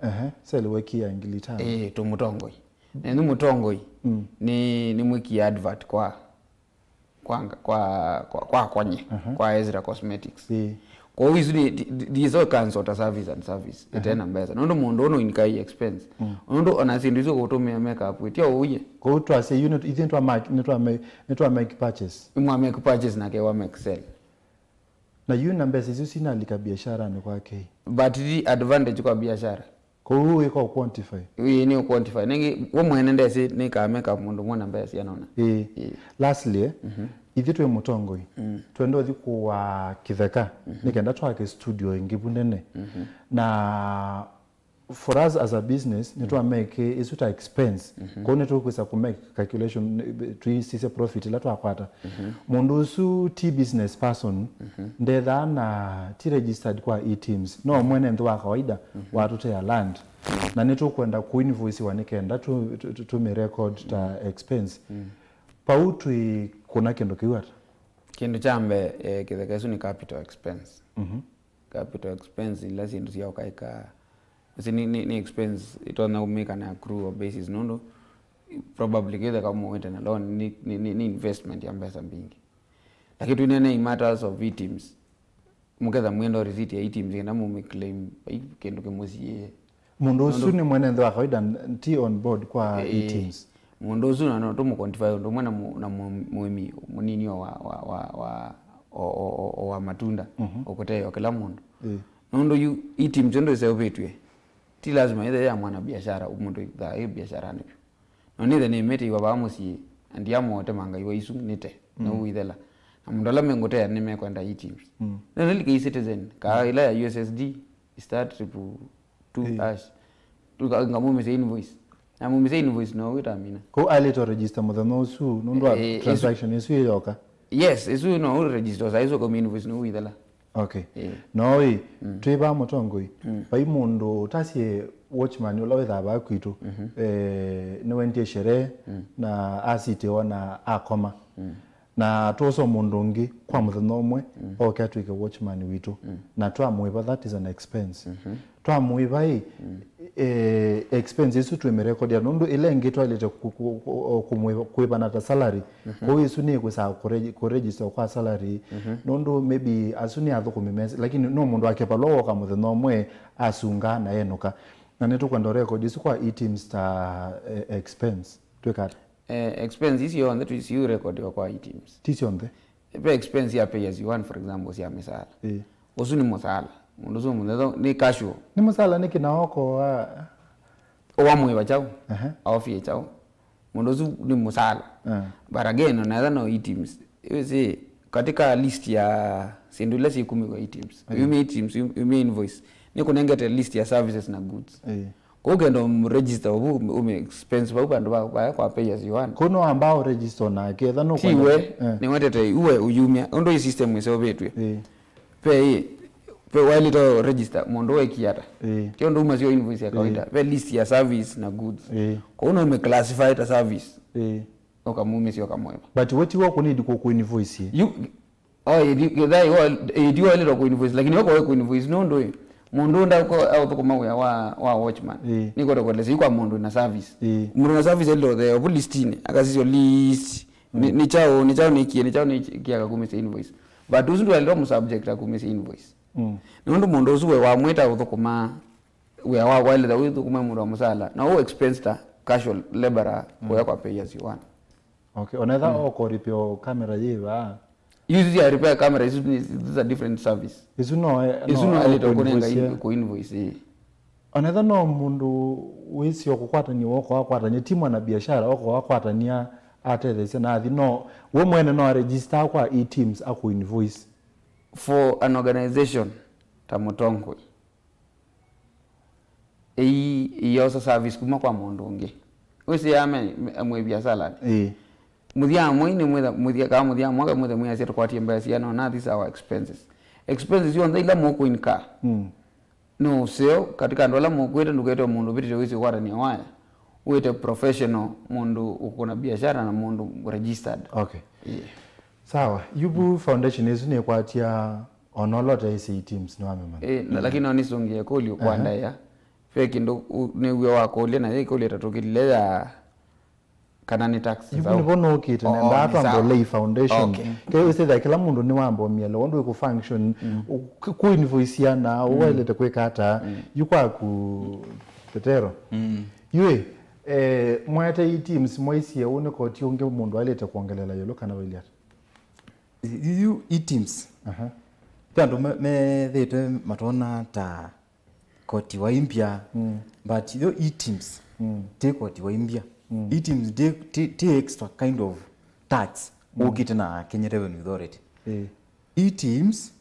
Ehe, sell wekie ya ngili itano. Ĩĩ, tũmũtongoi. Na nĩ mũtongoi, mm, nĩ, nĩ mwĩkie advert kwa, kwa, nga-, kwa, kwa, kwa kwanye, aha, kwa Ezra Cosmetics. Ĩĩ. Kwoou isu nĩ, di-, di-, ndiso cancel ta service and service, aha, ĩte na mbesa. Nũndũ mũndũ ũno inkai expense. Mm. Nũndũ ona syĩndũ isu kũtũmĩa makeup, ĩtyo ũye. Kwoou twasye yu nĩ, ithyĩ nĩtwa make, nĩtwa make, nĩtwa make purchase. Mwa make purchase nake wa make sell. Na yu na mbesa isu sinalika biasharanĩ kwake. But ti advantage kwa biashara. Kwoou wĩka ũ quantify. Ĩĩ, nĩ ũ quantify. Nĩngĩ, we mwene ndesĩ nĩka make up mũndũ ũmwe na mbesa siana ũna. Ĩĩ. Ĩĩ. Lastly, eh, mhm, ithyĩ twĩ mũtongoi. Mm. Twenda ũthi kũa kĩtheka. Mhm. Nĩ kenda twake studio ĩngĩ vu nene. Mhm. Na for us as a business, nĩtwa make ĩsu ta expense. Mhm. Kwoou nĩtũkwĩsa kũ make calculation, eh, tũisisye profit ĩla twakwata. Mhm. Mũndũ ũsu ti business person, mhm, ndethaa na ti registered kwa e-teams. No mwene nthĩ wa kawaida, mhm, watũtea land. Mhm. Na nĩtũkwenda kũ invoice-iwa nĩ kenda tũ, tũ, tũ, tũmĩ record ta, mhm, expense. Mhm. Pau twĩ kũna kĩndũ kĩu ata? Kĩndũ kya mbee, eh, kĩtheka ĩsu nĩ capital expense. Mhm. Capital expense, ila syĩndũ sya ũkaĩka, ĩsu nĩ, nĩ, nĩ expense ĩtonya ũmĩka na accrual basis, nũndũ probably kĩtheka mũĩte na loan nĩ, nĩ, nĩ, nĩ investment ya mbesa mbingĩ. Lakini twĩneenei matters of e-teams, mũketha mwĩenda receipt ya e-teams kenda mũmĩ claim vai kĩndũ kĩmũsiĩĩe. Mũndũ ũsu nĩ mwene nthĩ wa kawaida, n-, ti on board kwa, eh, e-teams. Mũndũ ũsu na no tũmũ quantify ũndũ ũmwe na mũ-, na mũ-, mũĩmi mũnini o wa, wa, wa, wa, o, o, o, o wa matunda, mhm, ũkũteea o kĩla mũndũ. Ĩĩ. Nũndũ yu e-teams ĩndũ ĩseũvĩtw'e, ti lazima ĩthe ya mwana biashara, mũndũ thaa ĩ biasharanĩ vyũ. No nĩthe nĩmĩtĩiwa vaa mũsyĩ, na ndiamũotemanga iwa isu nĩte, mm, nĩwĩthela. Na mũndũ ala mengũtea nĩmekwenda e-teams. Mm. Nĩnĩlike e-citizen, kaa, mm, ĩla ya U S S D, star triple two, ĩĩ, hash. Tuka-, ngamumĩsya invoice. Na mumĩsya invoice no wĩtamina. Kũu ailĩte register mũthenya ũsu, nũndũ wa, eh, eh, ĩsu transaction ĩsu ĩyoka. Yes, ĩsu no register saa ĩsu kũmi invoice no wĩthela. Okay. Eh. No ĩ, mm, twĩ vaa mũtongoi, mm, vai mũndũ ũtasye watchman ũla wĩthaa vaa kwitũ, mhm, eh, nĩwendie sherehe, mm, na asitĩwa na akoma. Mm. Na twosa mũndũ ũngĩ kwa mũthenya ũmwe, mm, oke atwĩke watchman witũ. Mm. Na twamwĩva, that is an expense. Mhm. Twamwĩva ĩ, mm, eh, expense ĩsu twĩmĩrekodia, nũndũ ĩla ĩngĩ twaĩlĩte kũ-, kũ-, kũ-, kũmwĩva, kwĩvana ta salary. Mhm. Kwoou ĩsu nĩkwĩsaa kũregi-, kũregister kwa salary. Mhm. Nũndũ maybe asu nĩ athũkũmi mesi, lakini no mũndũ wake valwa woka mũthenya ũmwe asunga na enũka. Na nĩtũkwenda record ĩsu kwa e-teams ta, eh, expense. Twĩka ata? Eh, expense isu yonthe twĩsiũ recordiwa kwa e-teams. Ti syonthe. Ve expense ya pay as you earn, for example, sya mĩsaala. Ĩĩ. Ũsu nĩ mũsaala. Mũndũ ũsu mũthenya nĩ casual. Nĩ mũsaala nĩkĩ na oko wa? Wamwĩva kyaũ? Ehe. Aofie kyaũ? Mũndũ ũsu nĩ mũsaala. Eh. But again, onetha no e-teams. Ĩsĩ, katika list ya syĩndũ ila syĩkumĩwa e-teams. Eh. Yumia e-teams, yum-, yumia invoice. Nĩkũnengete list ya services na goods. Eh. Kwoou kenda ũmũregister ũvu, ũmĩ expense vau vandũ va, va, kwa pay as you earn. Kũu no wamba ũregister nake, etha no ti kwenda we, eh, nĩwetete iwe ũyumya. Ũndũ ĩ system ĩseũvĩtw'e. Eh. Ve ĩ, ve waĩlĩte ũregister, mũndũ wekie ata? Eh. Ti ũndũ umasyo invoice ya kawaida. Eh. Ve list ya service na goods. Eh. Kwoou no ũmĩ classify ta service. Eh. Ũkamumĩsya ũkamwĩva. But we tiwe kũnidi kũ, kũ invoice. You, Oh, ĩthi-, ĩtha ĩwa-, ĩthi waĩlĩtwa kũ invoice, lakini wako we kũ invoice nũndũ ĩ, Mũndũ ũnda ũko aũthũkũma wĩa wa, wa watchman. Ĩĩ. Nĩkwenda kũelesya yu kwa mũndũ na service. Ĩĩ. Mũndũ na service elile ũthee ovu listini, akasisya list. Nĩ, nĩ kyaũ, nĩ kyaũ nĩkie, nĩ kyaũ nĩkie akakumĩsya invoice. But ũsu ndwaĩlĩtwe mũsubject akumĩsya invoice. Mm. Nũndũ mũndũ ũsu we wamwĩta ũthũkũma wĩa wa kwaĩlĩtha wĩthũkũma mũndũ wa mũsala. Na ũ expense ta casual laborer kũya kwa pay as you earn. Okay, onetha oko repair o camera yĩva. Isu cia repair camera, isu ni, this is a different service. Isu no, eh, isu no no alito kunenga invoice, in-, ku invoice, eh. Onetha no mũndũ wĩsĩ o kũkwatania, woko wakwatania, ti mwana biashara, woko wakwatania atetheesya na athi, no we mwene no aregister kwa e-teams aku invoice. For an organization ta Mũtongoi, ĩi, ĩyosa service kuma kwa mũndũ ũngĩ. Wĩsĩ ya me, me, mwĩ biasalani. Ĩĩ. Mũthya mwei nĩ mwĩtha, mũthya, kaa mũthya mwaka mwĩthe mwĩasya tũkwatie mbesa siana, na these are our expenses. Expenses yonthe ila mũkũinka. Mm. No ũseo, katika andũ ala mũkwĩte ndũkete mũndũ ũvĩtĩte wĩsĩ ũkwatania waya. Wĩte professional, mũndũ ũkũna biashara na mũndũ registered. Okay. Yeah. Sawa, yu vu foundation ĩsu nĩkwatya ona ũla ũteĩsĩ e-teams nĩwamemana. Eh, na, lakini no nĩsũngĩe kũlyo kwa ndaĩa. Ve kĩndũ nĩw'o wakũlya na yĩ kũlya ĩtatũkĩlile ya kana nĩ tax. Yu vu nĩvo nũkĩte, oh, nenda atwambole foundation. Okay. Ke wĩsĩthĩa kĩla mũndũ nĩwambomia leo ũndũ ĩkũ function, ku invoice na ũwaĩlĩte kwĩka ata. Yu kwaku Petero. Yu, eh, mwete e-teams mwaisie ũũ nĩ koti ũngĩ mũndũ aĩlĩte kwongelela ĩũlũ kana vailye ata? Yu, yu e-teams. Aha. Ve andũ me-, methĩĩtwe matona ta koti wa imbya, but yo e-teams, ti koti wa imbya. E-teams ti, ti, ti extra kind of tax ũkĩte na Kenya Revenue Authority. Eh. E-teams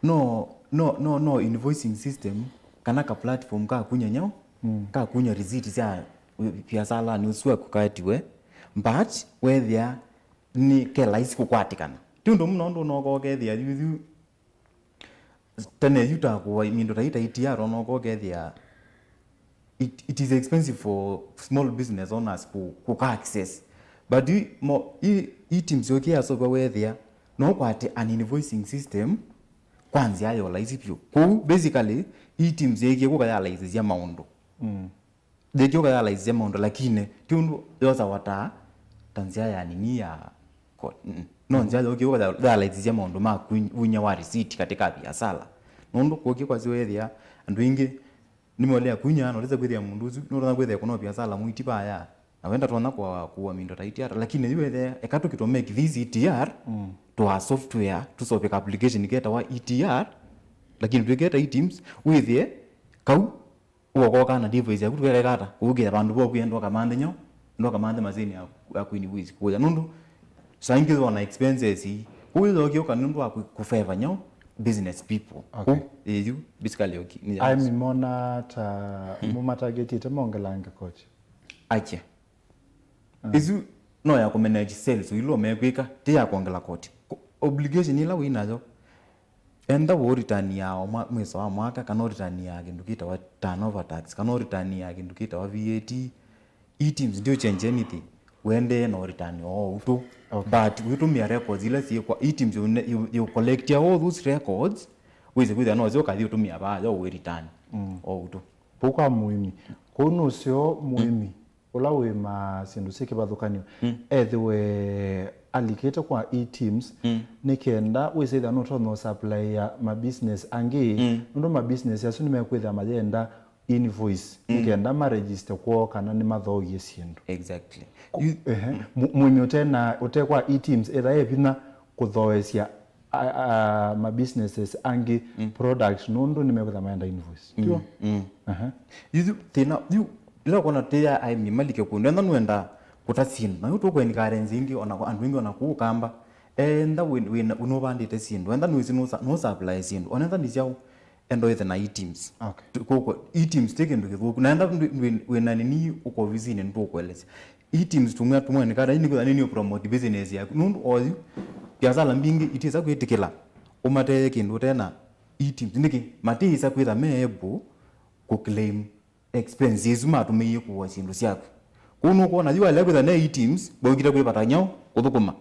no, no, no, no invoicing system kana ka platform ka kunya nyao, ka kunya receipt sya biasalanĩ ũsu waku katiwe, but wethĩa nĩ ke laisi kũkwatĩkana. Ti ũndũ mũno ũndũ ũnoka ũkethĩa yu, yu tene yu ta kũwa mindo ta ita itiaro ũnoka ũkethĩa it, it is expensive for small business owners kũ, kũka access. But i, mo, i, e-teams yokie yasoka wethĩa no kwate an invoicing system kwa nzĩa ya laisi vyũ. Kũu basically e-teams yekie kũka ya laisisya maũndũ. Yĩkĩũka yalaisisya maũndũ, lakini ti ũndũ yosawa ta, ta nzĩa ya nini ya ko-, mm, no nzĩa yũkĩũka ya-, yalaisisya maũndũ ma kuny-, vunya wa receipt katika biasala. Nũndũ kũkĩ kwasĩ wethĩa andũ aingĩ nĩmeũlea kunya, na ũtesa kwĩthĩa mũndũ ũsu nũtonya kwĩthĩa kũno biasala mũiti vaya, na wenda tonya kũa, kũa mindo ta E T R, lakini yu wethĩa eka tũkĩtwa make this E T R to a software, tũsoveka application ketawa E T R, lakini twĩketa e-teams, wĩthĩe kau ũkoka na device yaku, tũkeka ata? Kũũkĩa vandũ voku, enda ũkamanthe nyau, enda ũkamanthe masini ya, ya Queen Wiz kũya. Nũndũ saa ingĩ wona expenses, kũu ĩthoki ũka nũndũ wa kũ-, kũfeva nyau business people. Okay. Kũ, ĩyu, basically, okay, nĩ ya aĩmi mona ta mũmatargetĩte mongelange koti. Ache. Isu no ya kũmanage sales, ila mekwĩka, ti ya kwongela koti. Ko-, obligation ila wĩ nayo, enda ũritania o mwa-, mwiso wa mwaka, kana ũritania kĩndũ kĩtawa turnover tax, kana ũritania kĩndũ kĩtawa V A T, e-teams ndio change anything. Wendee na ũritani o ũu tu. Okay. But wĩtũmĩa records ila syĩ kwa e-teams, you ne-, you, you collect all those records, wĩse kwĩthĩa no syo kathi ũtũmĩa vaa yo wĩritani o ũu tu. Kũu kwa mũĩmi. Kũu nũseo mũĩmi ũla wĩmaa syĩndũ syĩ kĩvathũkany'o ethĩwe alikĩte kwa e-teams, nĩ kenda wĩsĩthya nũtonya ũsupplyĩa ma business angĩ, nũndũ ma business asu nĩmekwĩthĩa mayenda invoice nĩ kenda ma register kwoo kana nĩmathoie syĩndũ. Exactly. Kũ-, ehe. Mu-, mũĩmi ũte na, ũte kwa e-teams, ethĩwa e vinya kũthoesya a, a, ma businesses angĩ product nũndũ nĩmekwĩtha maenda invoice. Tio? Aha. Yu, yu, thĩna, yu, ĩla ũkwona tĩ ya aĩmi malike kũndũ, enda nũenda kũta syĩndũ. Na yu tũkũ encourage ĩngĩ, ona andũ aingĩ ona kũu Kamba, enda wĩ, wĩ, nũvandĩte syĩndũ, enda nũĩsĩ nũsa-, nũsupply syĩndũ. Ona enda nĩ syaũ, enda wĩthe na e-teams. Okay. Kũkũ, e-teams ti kĩndũ kĩthũku. Na enda ndwĩ, ndwĩ, wĩna nini ũko ovisinĩ nĩtũkũelesya. E-teams tumwe, tumwe nĩ kana nĩ kwĩtha nĩ, nĩ promote business yaku. Nũndũ oyu, biasala mbingĩ itisa kwĩtĩkĩla ũmateye kĩndũ ũtena e-teams. Nĩkĩ? Matisa kwĩtha me able kũ claim expense isu matũmĩie kũa syĩndũ syaku. Kũu nũkwona yu alea kwĩtha ne e-teams, mbaũkĩte kwĩvata nyau kũthũkũma.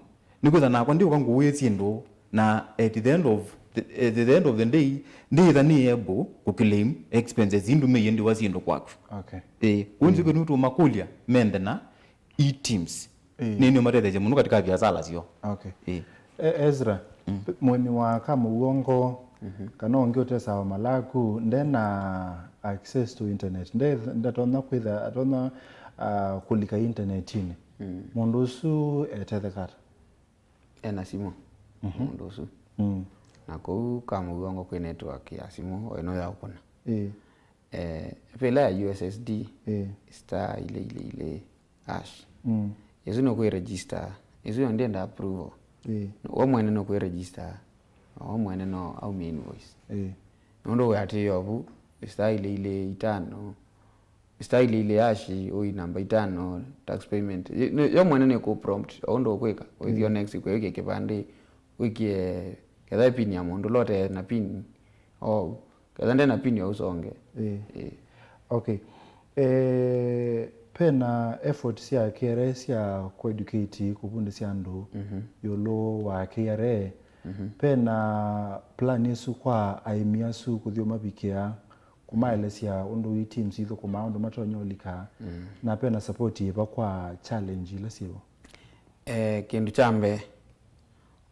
Nĩ kwĩtha nakwa ndiũka ngũũĩe syĩndũ, na at the end of the, at the end of the day, ndĩtha nĩ able kũclaim expenses indũmĩie ndiwa syĩndũ kwaku. Okay. Eh, kunzi mm. Kũnũtũma kũlya mende na e-TIMS. Eh. Nĩnĩ matetheesya mũno katika biasala syoo. Okay. Eh. E, Ezra, mm. Mũĩmi wa kamũuongo mm -hmm. Kana ũngĩ ũtesaa malaku ndena access to internet, nde ndatonya kwĩtha atonya uh, kũlika internetinĩ mm. Mũndũ ũsu etetheka ata? Ena simũ mm -hmm. Mũndũ ũsu mm. Na kũu kamũuongo kwĩ network ya simũ o ĩno ya ũkũna. Ĩĩ. Eh, ve ĩla ya U S S D, ĩĩ. Star ile ile ile hash. Mm. Ĩsu nũkwĩ register. Ĩsu yo ndĩenda approval. Ĩĩ. We mwene nũkwĩ register. We mwene no aumie invoice. Ĩĩ. Nũndũ wĩatĩĩa ovu, star ile ile itano, star ile ile hash, ũi namba itano, tax payment. Yo mwene nĩ kũ prompt o ũndũ ũkwĩka. Ũithio next kwĩwĩkĩa kĩvandĩ, wĩkĩe ketha pin ya mũndũ lote na pin. Oh. Ketha nde na pin ya ũsonge. Ĩĩ. Ĩĩ. Okay. Eh, pena effort sya K R A sya kũeducate, kũvundĩsya andũ mm -hmm. Ĩũlũ wa K R A. Mm -hmm. Pena plan ĩsu kwa aĩmi asu kũthi ũmavikĩa, kũmaelesya ũndũ e-TIMS ithũkũmaa, ũndũ matonya ũlika mm. Na pena support yĩva kwa challenge ila syĩvo? Eh, kĩndũ kya mbee,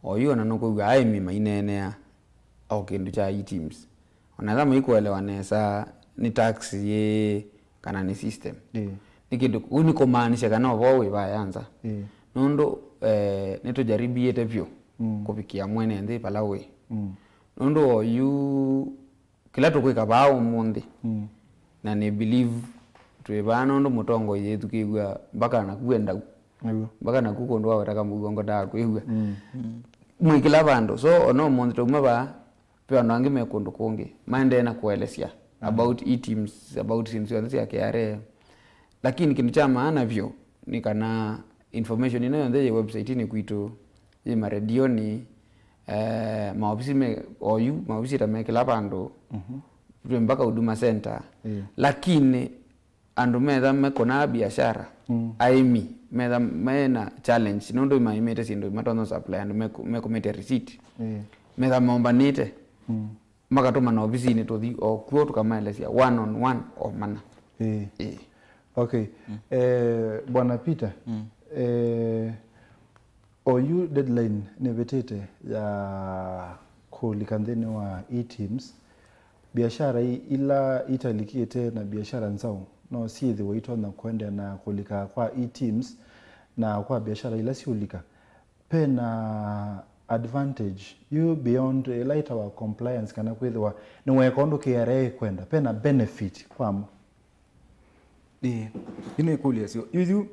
oyu ona nũkwĩw'a aĩmi maineenea o kĩndũ kya e-TIMS. Ona ethĩwa maikũelewa nesa nĩ tax yĩ kana nĩ system. Ĩĩ. Nĩ kĩndũ kĩu nĩ kũmaanisya kana ũvoo wĩ vaya nza. Ĩĩ. Nũndũ eh, nĩtũjaribĩte vyũ mm. Kũvikĩa mwene nthĩ vala wĩ. Mm. Nũndũ oyu kĩla tũkwĩka vaa ũmũnthĩ mm. Na nĩ believe twĩ vaa nũndũ mũtongoi yĩthukĩĩw'a mpaka naku endau. Nĩw'o. Mpaka naku kũndũ waweta kamũuo ngotaa kwĩw'a mm. Mwĩ kĩla vandũ, so ona ũmũnthĩ twauma vaa ve andũ angĩ me kũndũ kũngĩ maendee na kũelesya mm. About e-TIMS, about syĩndũ syonthe sya K R A. Lakini kĩndũ kya maana vyũ nĩ kana information ĩno yonthe yĩ website-inĩ kwitũ, yĩ maredionĩ, eh, maovisi me oyu, maovisi ta me kĩla vandũ, mhm, twĩ mpaka Huduma Center. Ĩĩ. Lakini andũ metha mekũnaa biashara, mm, aĩmi metha mena challenge nũndũ maĩmĩte syĩndũ matonya supply andũ meku-, mekũmĩte receipt. Ĩĩ. Metha mombanĩte. Mm. Makatũmana ovisinĩ tũthi o kw'o tũkamaelesya one on one o mana. Ĩĩ. Ĩĩ. Okay. Mm. Eh, Bwana Peter, mm, eh, oyu deadline nĩvĩtĩte ya kũlika nthĩnĩ wa e-TIMS. Biashara i-, ila italikĩte na biashara nzaũ no syĩthĩwe itonya kũendeea na kũlika kwa e-TIMS, na kwa biashara ila siũlika, pena advantage yu beyond ĩla ĩtawa compliance, kana kwĩthĩwa nĩweeka ũndũ K R A ĩkwenda? Pena benefit kwamo? Ĩĩ, yu nĩ ĩkũlyo ĩseo. Yu, yu,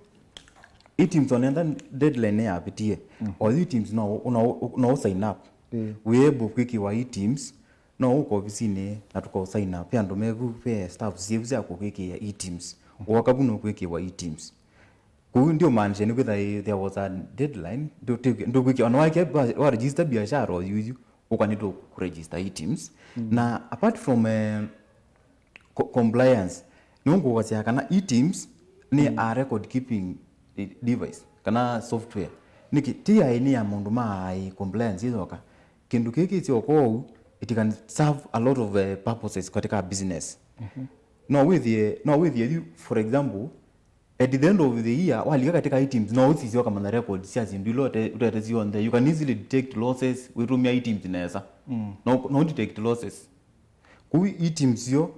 e-TIMS onentha deadline nĩyavĩtie. Mm. O yu e-TIMS no, no, no sign up. Ĩĩ. Wĩ able kwĩkĩwa e-TIMS, no ũka ovisinĩ na tũka sign up. Ve andũ mevu, ve staff syĩvu sya kũkwĩkĩĩa e-TIMS. Wooka vu nũkwĩkĩwa e-TIMS. Kũu ndiũmaanisha nĩkwĩtha there was a deadline, ndũkwĩkĩa, ona wakia wa register biashara o yuyu, ũka nĩtũkũregister e-TIMS. Mm. Na apart from, eh, co-, compliance, nĩũngũkasya kana e-TIMS nĩ, mm, a record keeping de-, device, kana software. Nĩkĩ? Ti aĩ nĩ ya maũndũ ma aĩ compliance ĩthoka. Kĩndũ kĩĩ kĩsyoka ũu, it can serve a lot of, eh, purposes katika business. Mhm. No wĩthĩe, no wĩthĩe yu, for example, at the end of the year, walika katika e-TIMS, no ũsisye ũkamanya records sya syĩndũ ila ũte-, ũtete syonthe. You can easily detect losses wĩtũmĩa e-TIMS nesa. Mm. No, no detect losses. Kũu e-TIMS yo,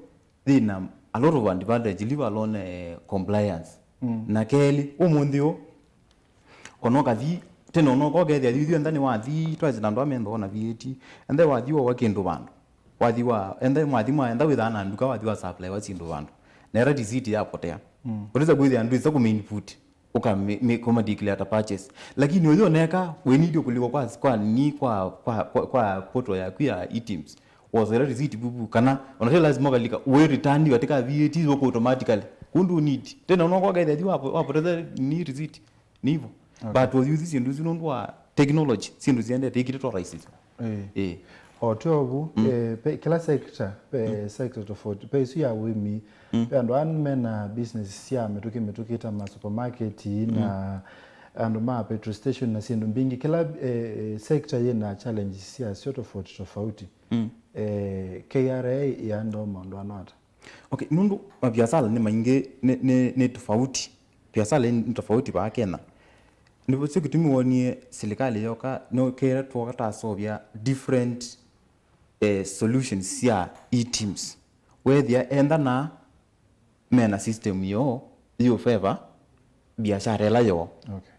thĩna a lot of advantage, leave alone, eh, compliance. Mm. Na kelĩ, ũmũnthĩ ũ, ona ũkathi, tene ona ũkokethĩa yu, yu entha nĩwathi, twaĩsĩ na andũ amendwa na V A T, entha wathi wowa kĩndũ vandũ. Wathi wa, entha mwathi mwa, entha wĩthaa na nduka, wathi wa supply wa syĩndũ vandũ. Na ĩla receipt yapotea. Mm. Ũtesa kwĩthĩa ndwĩsa kũma input, ũkama declare ta purchase. Lakini ũyũ oneka, we need kũlĩwa kwa, kwa ni, kwa, kwa, kwa, kwa portal yaku ya e-TIMS. Wosa ĩla receipt bubu, kana, ona ti lazima ũkalika, we return katika V A T, wako automatically. Kundu need. Tena ũnokwa gaitha wapo, wapo, tena ni receipt. Nĩ hivyo. Okay. But ũyuthi syĩndũ isu nũndũ wa technology, syĩndũ siendete ikite twa rahisi. Eh. Eh. O tyo ũu, mm, eh, pe, kila sector, pe, mm, sector tofauti. Pe isu ya ũĩmi, mm, pe andũ aa mena business sya mĩtũkĩ mĩtũkĩ ta ma supermarket na, mm, andũ ma petrol station na syĩndũ mbingĩ. Kĩla, eh, eh, sector yĩna challenges syasyo tofauti tofauti. Mm. Eh, K R A ĩandoo maũndũ ano ata? Okay, nũndũ maviasala nĩ maingĩ, nĩ, nĩ, nĩ tofauti. Viasala nĩ tofauti vaa Kenya. Nĩvo kĩtumi wonie silikalĩ yoka, nĩkĩra twoka tasovya different, eh, solutions sya e-TIMS. Wethĩa enda na mena system yoo, you favor biashara ĩla yoo. Okay.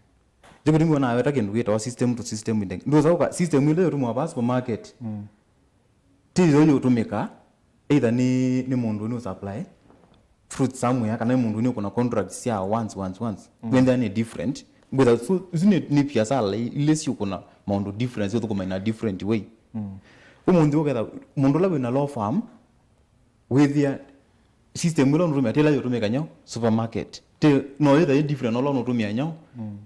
Nĩkĩtumi wona naweta kĩndũ kĩtawa system to system integration. Ndũsa ũka system ĩla yũtũmĩwa vaa supermarket. Mm. Ti yo yũtũmĩka, either nĩ, nĩ mũndũ nĩ supply fruit somewhere, kana nĩ mũndũ nĩ kuna contract sya once, once, once. Mm. Wenda nĩ different. Ngwĩtha, so, isu nĩ, nĩ biasala i-, ile siũkũna maũndũ different, siũthũkũma in a different way. Mm. Ũmũnthĩ ũketha mũndũ ũla wĩna law firm, wĩthĩa system ĩla ũnũtũmĩa, ti ĩla yũtũmĩka nyau supermarket. Ti, no yĩtha ĩ different, no ũla ũnũtũmĩa nyau. Mm.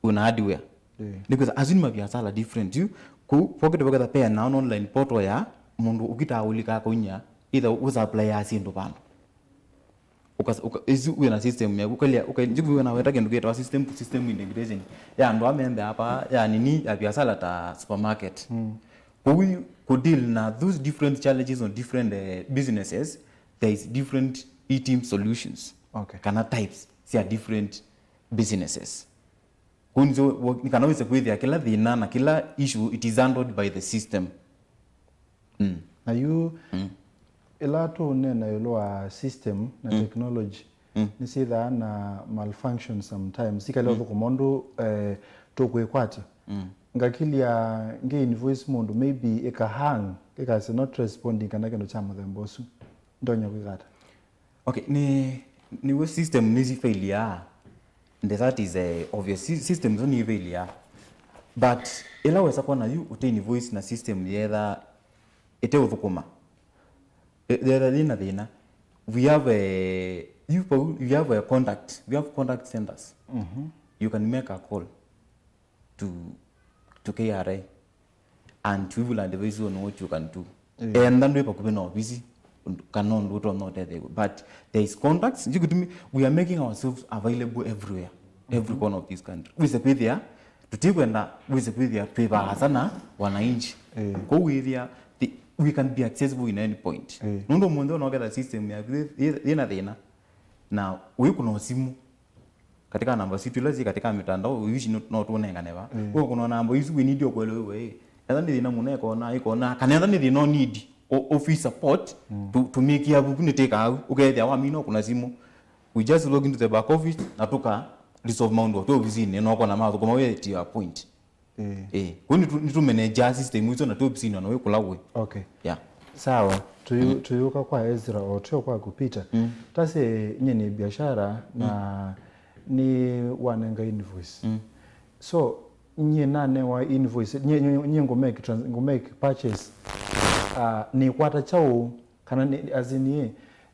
Wĩna hardware. Yeah. Nĩkwĩtha asu nĩ maviasala different yu. Kũu pocket pocket pea na online portal ya mũndũ ũkitaa ũlika kũinya, either ũsupplyaa syĩndũ vandũ. Ũkas-, ũka-, isu wĩna system yaku, ũkalya, ũka-, njiku wĩna weta kĩndũ kĩtawa system to system integration. Ya andũ amembe hapa, ya nini, ya biasala ta supermarket. Mm. Kũu yu, kũ deal na those different challenges on different, eh, businesses, there is different e-TIMS solutions. Okay. Kana types cia different businesses. Kũu nĩsyo wo-, nĩ kana wĩse kwĩthĩa kĩla thĩna na kĩla issue, it is handled by the system. Mm. Na yu, mm, ĩla tũũneena ĩũlũ wa system na, mm, technology, mm, nĩsyĩthaa na malfunction sometimes. Ikalea, mm, ũthũkũma ũndũ, eh, tũkwĩkwatya. Mm. Ngakilya ngĩ invoice mũndũ, maybe ĩka hang, ĩkasya not responding kana kĩndũ kya mũthemba ũsu. Ndonya kwĩka ata? Okay, nĩ, nĩw'o system nĩsifailiaa. And that is, eh, obvious. Sy-, system isu nĩifailiaa. But ĩla wesa kwona yu ũte invoice na system yetha ĩte ũthũkũma, e-, yetha yĩna thĩna. We have a, you, we have a contact, we have contact centers. Mhm. You can make a call to, to K R A and we will advise you on what you can do. Yeah. Enda ndwĩ vakuvĩ na ovisi, kana ũndũ ũtonya ũtetheew'a. But there is contacts, nĩ kĩtumi we are making ourselves available everywhere, every, mhm, corner of this country. Wĩse kwĩthĩa, tũtikwenda wĩse kwĩthĩa twĩ vaasa na wananchi. Yeah. Kwoou wĩthĩa, the, we can be accessible in any point. Yeah. Nũndũ ũmũnthĩ ona ũketha system yaku yĩ, yĩ, yĩna thĩna, na wĩkũna simũ, katika namba sitũ ila syĩ katika mitandao, ici no, no tũnengane va. Mm. Kwa kuna namba isu we need ũkwelewe, ĩ, ethĩwa nĩ thĩna mũno ĩkona, ĩkona, kana ethĩwa nĩ thĩna ũ need o-, office support, mm, tu-, tumĩkĩa vuku nĩ tĩkaa au, ũkethĩa wamina ũkũna simũ. We just log into the back office, na tũka resolve maũndũ twĩ ofisinĩ, na ũkona mathũkũma wĩ to your point. Eh. Eh, kũu nĩtũ-, nĩtũmenenjaa system isu na twĩ ofisinĩ ona wĩ kũla wĩ. Okay. Yeah. Sawa, tũyũ-, mm, tũyũka kwa Ezra, o tũyo kwaku Peter. Mm. Tase nyie nĩ biashara, mm, na nĩ wanenga invoice. Mm. So, nyie nanewa invoice, nyie, nyie, nyie ngũ make trans-, ngũ make purchase. Ah, nĩkwata kyaũ? Kana nĩ, as in, ĩ,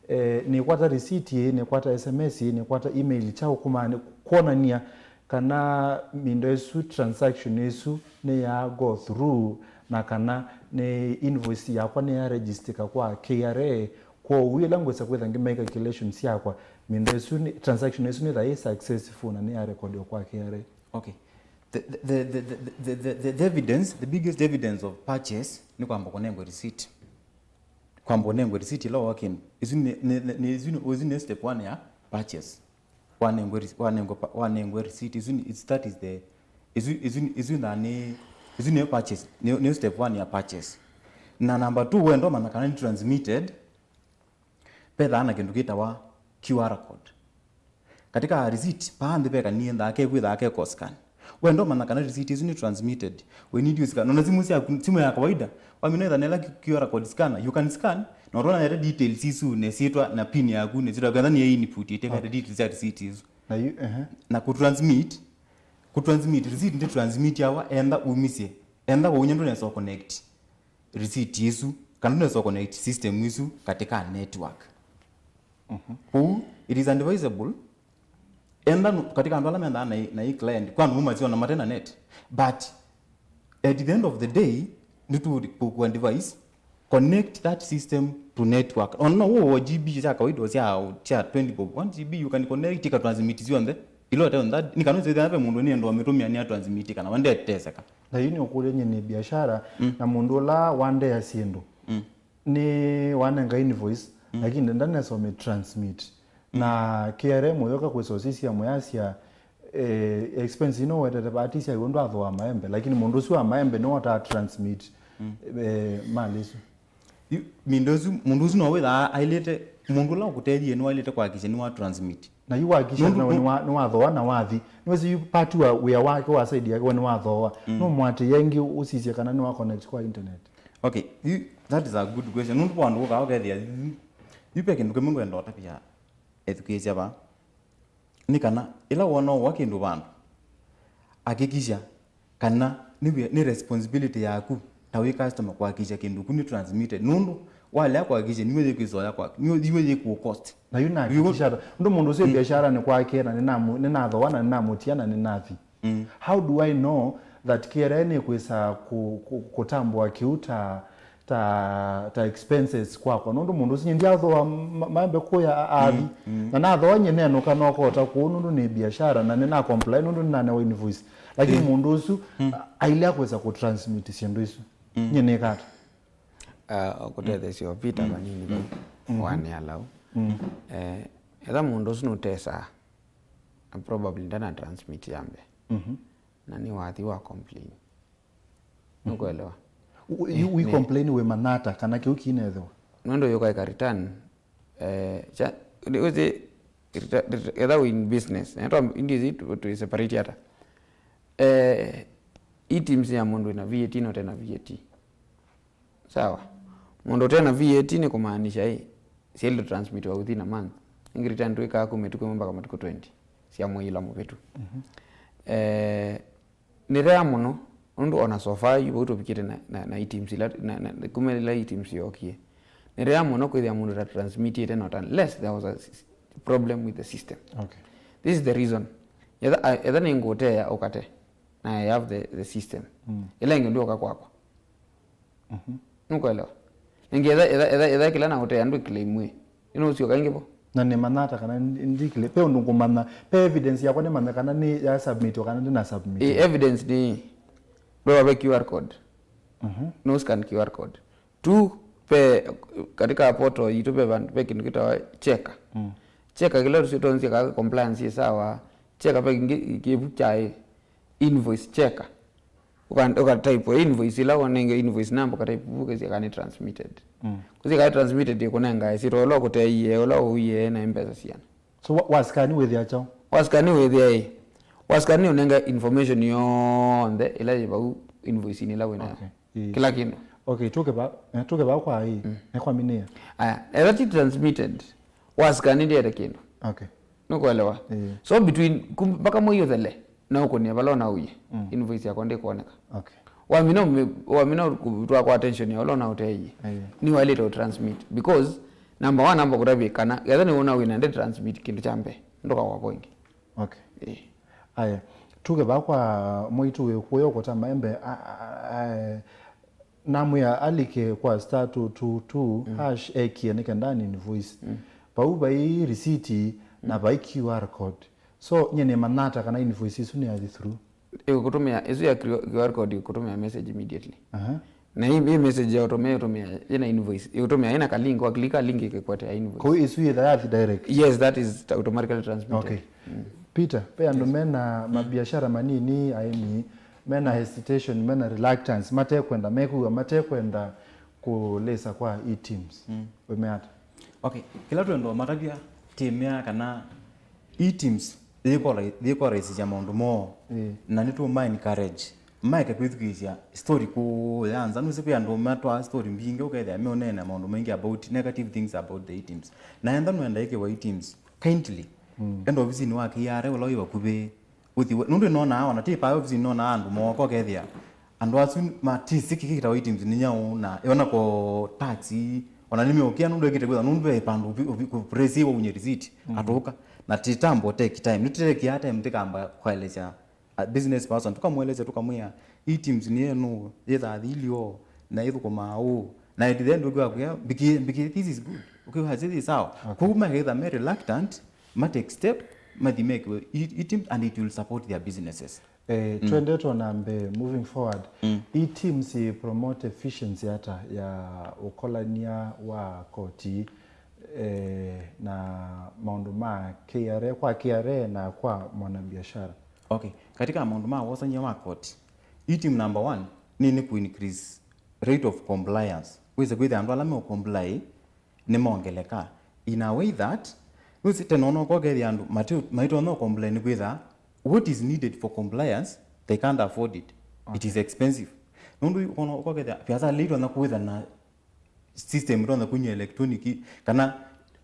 eh, nĩkwata receipt ĩ, nĩkwata S M S ĩ, nĩkwata email kyaũ kũma-, kwonania kana mindo ĩsu, transaction ĩsu nĩ ya go through, na kana nĩ invoice yakwa nĩ ya register kwa K R A. Kwoou ĩla ngwĩsa kwĩtha ngĩmake calculations syakwa, mindo ĩsu nĩ, transaction ĩsu nĩ tha ĩ successful na nĩ ya recordiwa kwa K R A. Okay. The, the, the evidence, the biggest evidence of purchase nĩ kwamba kũnengwa receipt. Kwamba ũnengwe receipt ĩla wa kĩndũ. Isu nĩ, nĩ, nĩ, nĩ, isu nĩ, isu nĩ step one ya purchase. Wanengwe rece-, wanengwe pa-, wanengwe receipt. Isu nĩ, it's, that is the, isu, isu, isu na nĩ, isu nĩ purchase. Nĩ, nĩ step one ya purchase. Na number two, wenda ũmanya kana nĩ transmitted, vethaa na kĩndũ kĩtawa Q R code. Katika receipt, paa nthĩ veka niĩ ndaa kekwĩthaa keko scan. Wenda ũmanya kana receipt ĩsu nĩ transmitted, we need you scan. Ona simũ syaku, simũ ya kawaida, wamina ĩtha nela Q R code scanner, you can scan, na ũtona nete details isu, ne syĩtwa, na pin yaku, ne syĩtwa, ketha nĩ input, ĩtekete, okay, details ya receipt ĩsu. Na you, ehe. Na ku transmit, ku transmit, receipt ndi transmit yawa, enda umisye, enda kwa unya ndũnesa connect receipt ĩsu, kana ndũnesa connect system ĩsu katika network. Mhm. Kwoou, it is advisable, enda nu-, katika andũ ala mendaa na, na i client, kwa andũ masiona mate na net. But at the end of the day, nĩtu ku advise, connect that system to network. Ona no ũo G B sya kawaida sya, sya twenty bob, one G B you can connect, ika transmit syonthe. Ila ũte on that, nĩ kana ũsĩthĩa ve mũndũ nĩenda ũmĩtũmĩa nĩ a transmit kana we ndeteseka. Na yu nĩ ũkũlya nyie nĩ biashara, na mũndũ ũla wandea syĩndũ, nĩ wanenga invoice, lakini ndanesa ũmĩ transmit. Na K R A mũyoka kwĩsa ũsisya mũyasya, eh, expense ino wetete vati sya iwe ndwathooa maembe, lakini mũndũ ũsu wa maembe nĩwe ũta transmit, eh, mali isu. Yu, mindo isu, mũndũ ũsu no wĩthaa ailĩte, mũndũ ũla ũkũtethie nĩwailĩte kwakisha nĩwa transmit. Na yu wakisha Nũndũ- nawe nĩwa- nĩwathooa na wathi. Nĩwĩsĩ yu part wa wĩa wake wa side yake we nĩwathooa. Nũmwatĩĩa ĩngĩ ũsisye kana nĩwa connect kwa internet. Okay, yu, that is a good question. Nũndũ kwa andũ ũkaa ũkethĩa, yu, yu ve kĩndũ kĩmwe ngwenda ũtavya ethukĩĩsya vaa. Nĩ kana, ĩla wona ũwa kĩndũ vandũ, hakikisha kana nĩ wĩa- nĩ responsibility yaku ta wĩ customer kuhakikisha kĩndũ kĩu nĩ transmitted. Nũndũ walea kuhakikisha, nĩwe yĩkwĩsoya kwaku, nĩwe yĩkũ cost. Na yu nahakikisha ata? Ũndũ mũndũ ũsu e biasharanĩ kwake, na nĩnamu- nĩnathoa, na nĩnamũtia, na nĩnathi. How do I know that K R A nĩkwĩsa kũ- kũ- kũtambũa kĩu ta ta, ta expenses kwakwa, nũndũ mũndũ ũsu nyie ndiathoa ma- maembe kũya a- athi. Na nathoa nyie nenũka nokota kũu nũndũ nĩ biashara na nĩna comply nũndũ nĩnanewa invoice. Lakini mũndũ ũsu a- ailea kwĩsa kũ transmit syĩndũ isu. Nyie nĩka ata? Ah, kũtetheesya Peter vanini vau, wanĩa lau. Eh, etha mũndũ ũsu nũtesaa, na probably ndana transmit ya mbee. Na nĩ wathi wa complain. Nũkwelewa? U- yu- wi complain wĩ manata kana kĩu kinethĩwa? Nũndũ yũkaĩka return, eh, cha- wĩsĩ, reta- reta- etha wĩ in business, na twa- indi ici tu- tũiseparate ata? Eh, i teams ya mũndũ ĩna V A T na ũte na V A T. Sawa? Mũndũ ũte na V A T nĩ kũmaanisha ĩ, syaĩlĩte transmitiwa within a month. Ĩngĩ return twĩkaa kuma ĩtukũ ĩmwe mpaka matukũ twenty sya mwei ĩla mũvĩtu. Eh, nĩ rare mũno, nũndũ ona so far yu vau tũvikĩte na, na, na items ila, na, na, kuma ila items yookie. Nĩ rare mũno kwĩthĩa mũndũ ta transmitĩte, not unless there was a s- s- problem with the system. Okay. This is the reason. Etha, a- etha nĩ ngũteea ũkate, na I have the, the system. Ĩla ĩngĩ ndwĩũka kwakwa. Nũkwelewa? Nĩngĩ etha, etha, etha, etha kĩla na ũtea ndwĩ claim ĩ. Ĩno ũsyoka ĩngĩ vo. Na nĩmanya ata kana ndi- ndikile? Pe ũndũ ngũmanya, pe evidence yakwa nĩmanye kana nĩ ya submit kana ndina submit. Ĩ, evidence nĩ, ndwĩwa ve Q R code. No scan Q R code. Tu, pe, katika portal yitũ pe vandũ, pe kĩndũ kĩtawa checker. Checker kĩla tũsio tonzia kana compliance ĩ sawa. Checker pe kĩngĩ kĩvu kyaĩ invoice checker. Ũka- ũkatype invoice ĩla wanenge invoice number, ũkatype vu, ũkasya kana nĩ transmitted. Kũsya kana transmitted ĩkũnenga ĩsyĩtwa ũla ũkũteie, ũla ũie na mbesa siana. So wa- wasikani wĩthĩa kyaũ? Wasikani wĩthĩa ĩ. Wasikani ũnenga information yonthe ĩla yĩ vau invoice-inĩ ĩla wĩ nayo. Okay. Ĩĩ. Kĩla kĩndũ. Okay, tũke va- eh, tũke vaa kwa ĩ. Nĩ kwa minĩa. Aya, etha ti transmitted, wasikani ndĩete kĩndũ. Okay. Nũkwelewa? Ĩĩ. So between kum- mpaka mwei ũthele, no ũkũnĩa vala ũnaũie. Invoice yakwa ndĩkwoneka. Okay. Wamina ũmi- wamina kũtwaa kwa attention ya ũla ũnaũteie. Ĩĩ. Nĩwaĩlĩte ũtransmit because number one namba kũtavye kana etha nĩwona wĩna ndĩ transmit kĩndũ kya mbee, ndũkawakwa ĩngĩ. Okay. Ĩĩ. Aya, tuke vaa kwa mwaitũ wĩ kũya ũkũta maembe, a- a- a- namwĩa alike kwa star two two two hash ekie nĩ kenda ni invoice. Vau vai receipt na vai Q R code. So, nyie nĩmanya ata kana invoice isu nĩyathi through? Ĩkũtũmĩa, ĩsu ya Q R code ĩkũtũmĩa message immediately. Aha. Na hii, hii message ya ũtũmĩa, ũtũmĩa ĩna invoice. Ĩkũtũmĩa ĩna ka link, wa click ka link ĩkĩkũetea invoice. Kwa hiyo ĩsu yĩtha yathi direct? Yes, that is automatically transmitted. Okay. Peter, ve andũ mena mabiashara manini, aĩmi, mena hesitation, mena reluctance, matekwenda, mekwĩw'a matekwenda kũlĩsa kwa e-teams. Wĩmeata? Okay, kĩla twenda ũmatavya, tĩmea kana e-teams yĩkora- yĩkoraisisya maũndũ moo, na nĩtũma encourage maeke kwĩthukĩĩsya story kũũ ya nza. Nũsĩ kwĩ andũ matwaa story mbingĩ, ũkethĩa meũneena maũndũ maingĩ about negative things about the e-teams. Na enda nũenda ĩkĩwa e-teams, kindly, enda ovisinĩ wa K R A ũla wĩ vakuvĩ, ũthi we- nũndũ nonaa, ona ti paa ovisinĩ nonaa andũ mooka ũkethĩa andũ asu matisi kĩkĩ kĩtawa e-teams nĩ nyaũ, na ĩona ko taxi, ona nĩmeũkĩa nũndũ ekĩte kwĩtha nũndũ e pandũ ũvi- ũvi- kũpresi waunye receipt, atũka. Na titambo take time, nĩtũtekeaa time tĩkamba kwaelesya a business person, tũkamũelesya, tũkamwĩa, e-teams nĩ ĩno, yĩthaa thilio, na ĩthũkũmaa ũũ, na at the end ũkĩwa kwĩa, mbikĩ- mbikĩ, this is good, ũkĩwa this is sawa. Okay. Kũu meketha me reluctant, ma take step, mathi mekĩwe e-, e-teams and it will support their businesses. Eh, mm. Twendetwe na mbee, moving forward. Mm. E-teams i promote efficiency ata ya ũkolany'a wa koti, eh, na maũndũ ma K R A, kwa K R A na kwa mwanabiashara? Okay. Katika maũndũ ma wosany'a wa koti, e-team number one nĩ, nĩ ku increase rate of compliance. Wĩse kwĩthĩa andũ ala me comply nĩmongeleka in a way that, nũsĩ, tene ona ũkokethĩa andũ mati-, maitonya complain kwĩtha what is needed for compliance, they can't afford it. It is expensive. Nũndũ ũkona ũkokethĩa biasala ila itonya kwĩtha na system itonya kũnywa electronic kana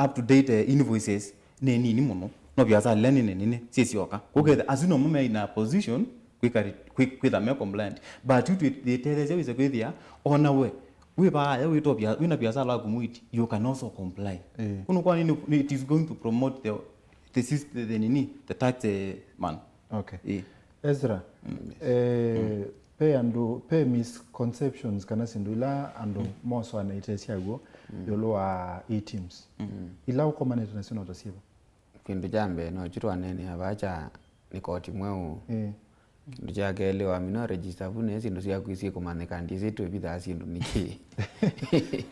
up to date, eh, invoices nĩ nini mũno. No biasala ila nene nene syĩsyoka. Kũkethĩa asu nomo me in a position kwĩka re-, kwĩ-, kwĩtha me compliant. But yu twĩ-, twĩtetheesya wĩse kwĩthĩa ona we wĩ vaya wĩtobia, wĩna biasala waku mwiti, you can also comply. Eh. Kũu kwa nini, it is going to promote the, the system, the nini, the tax, eh, man. Okay. Eh. Ezra, mm, yes, eh, mm, pe andũ, pe misconceptions kana syĩndũ ila andũ, mm, mosũanĩte syaw'o, mm, ĩũlũ wa e-teams. Mm. Ila ũkomanĩte nasyo no ta syĩva? Kĩndũ kya mbee, no kyu twaneenea vaa kya nĩ koti mweũ. Ĩĩ. Kĩndũ kya kelĩ, wamina register vu, nĩ syĩndũ syaku isyĩkũmanyĩka, ndyĩsĩ twĩvithaa syĩndũ nĩkĩ.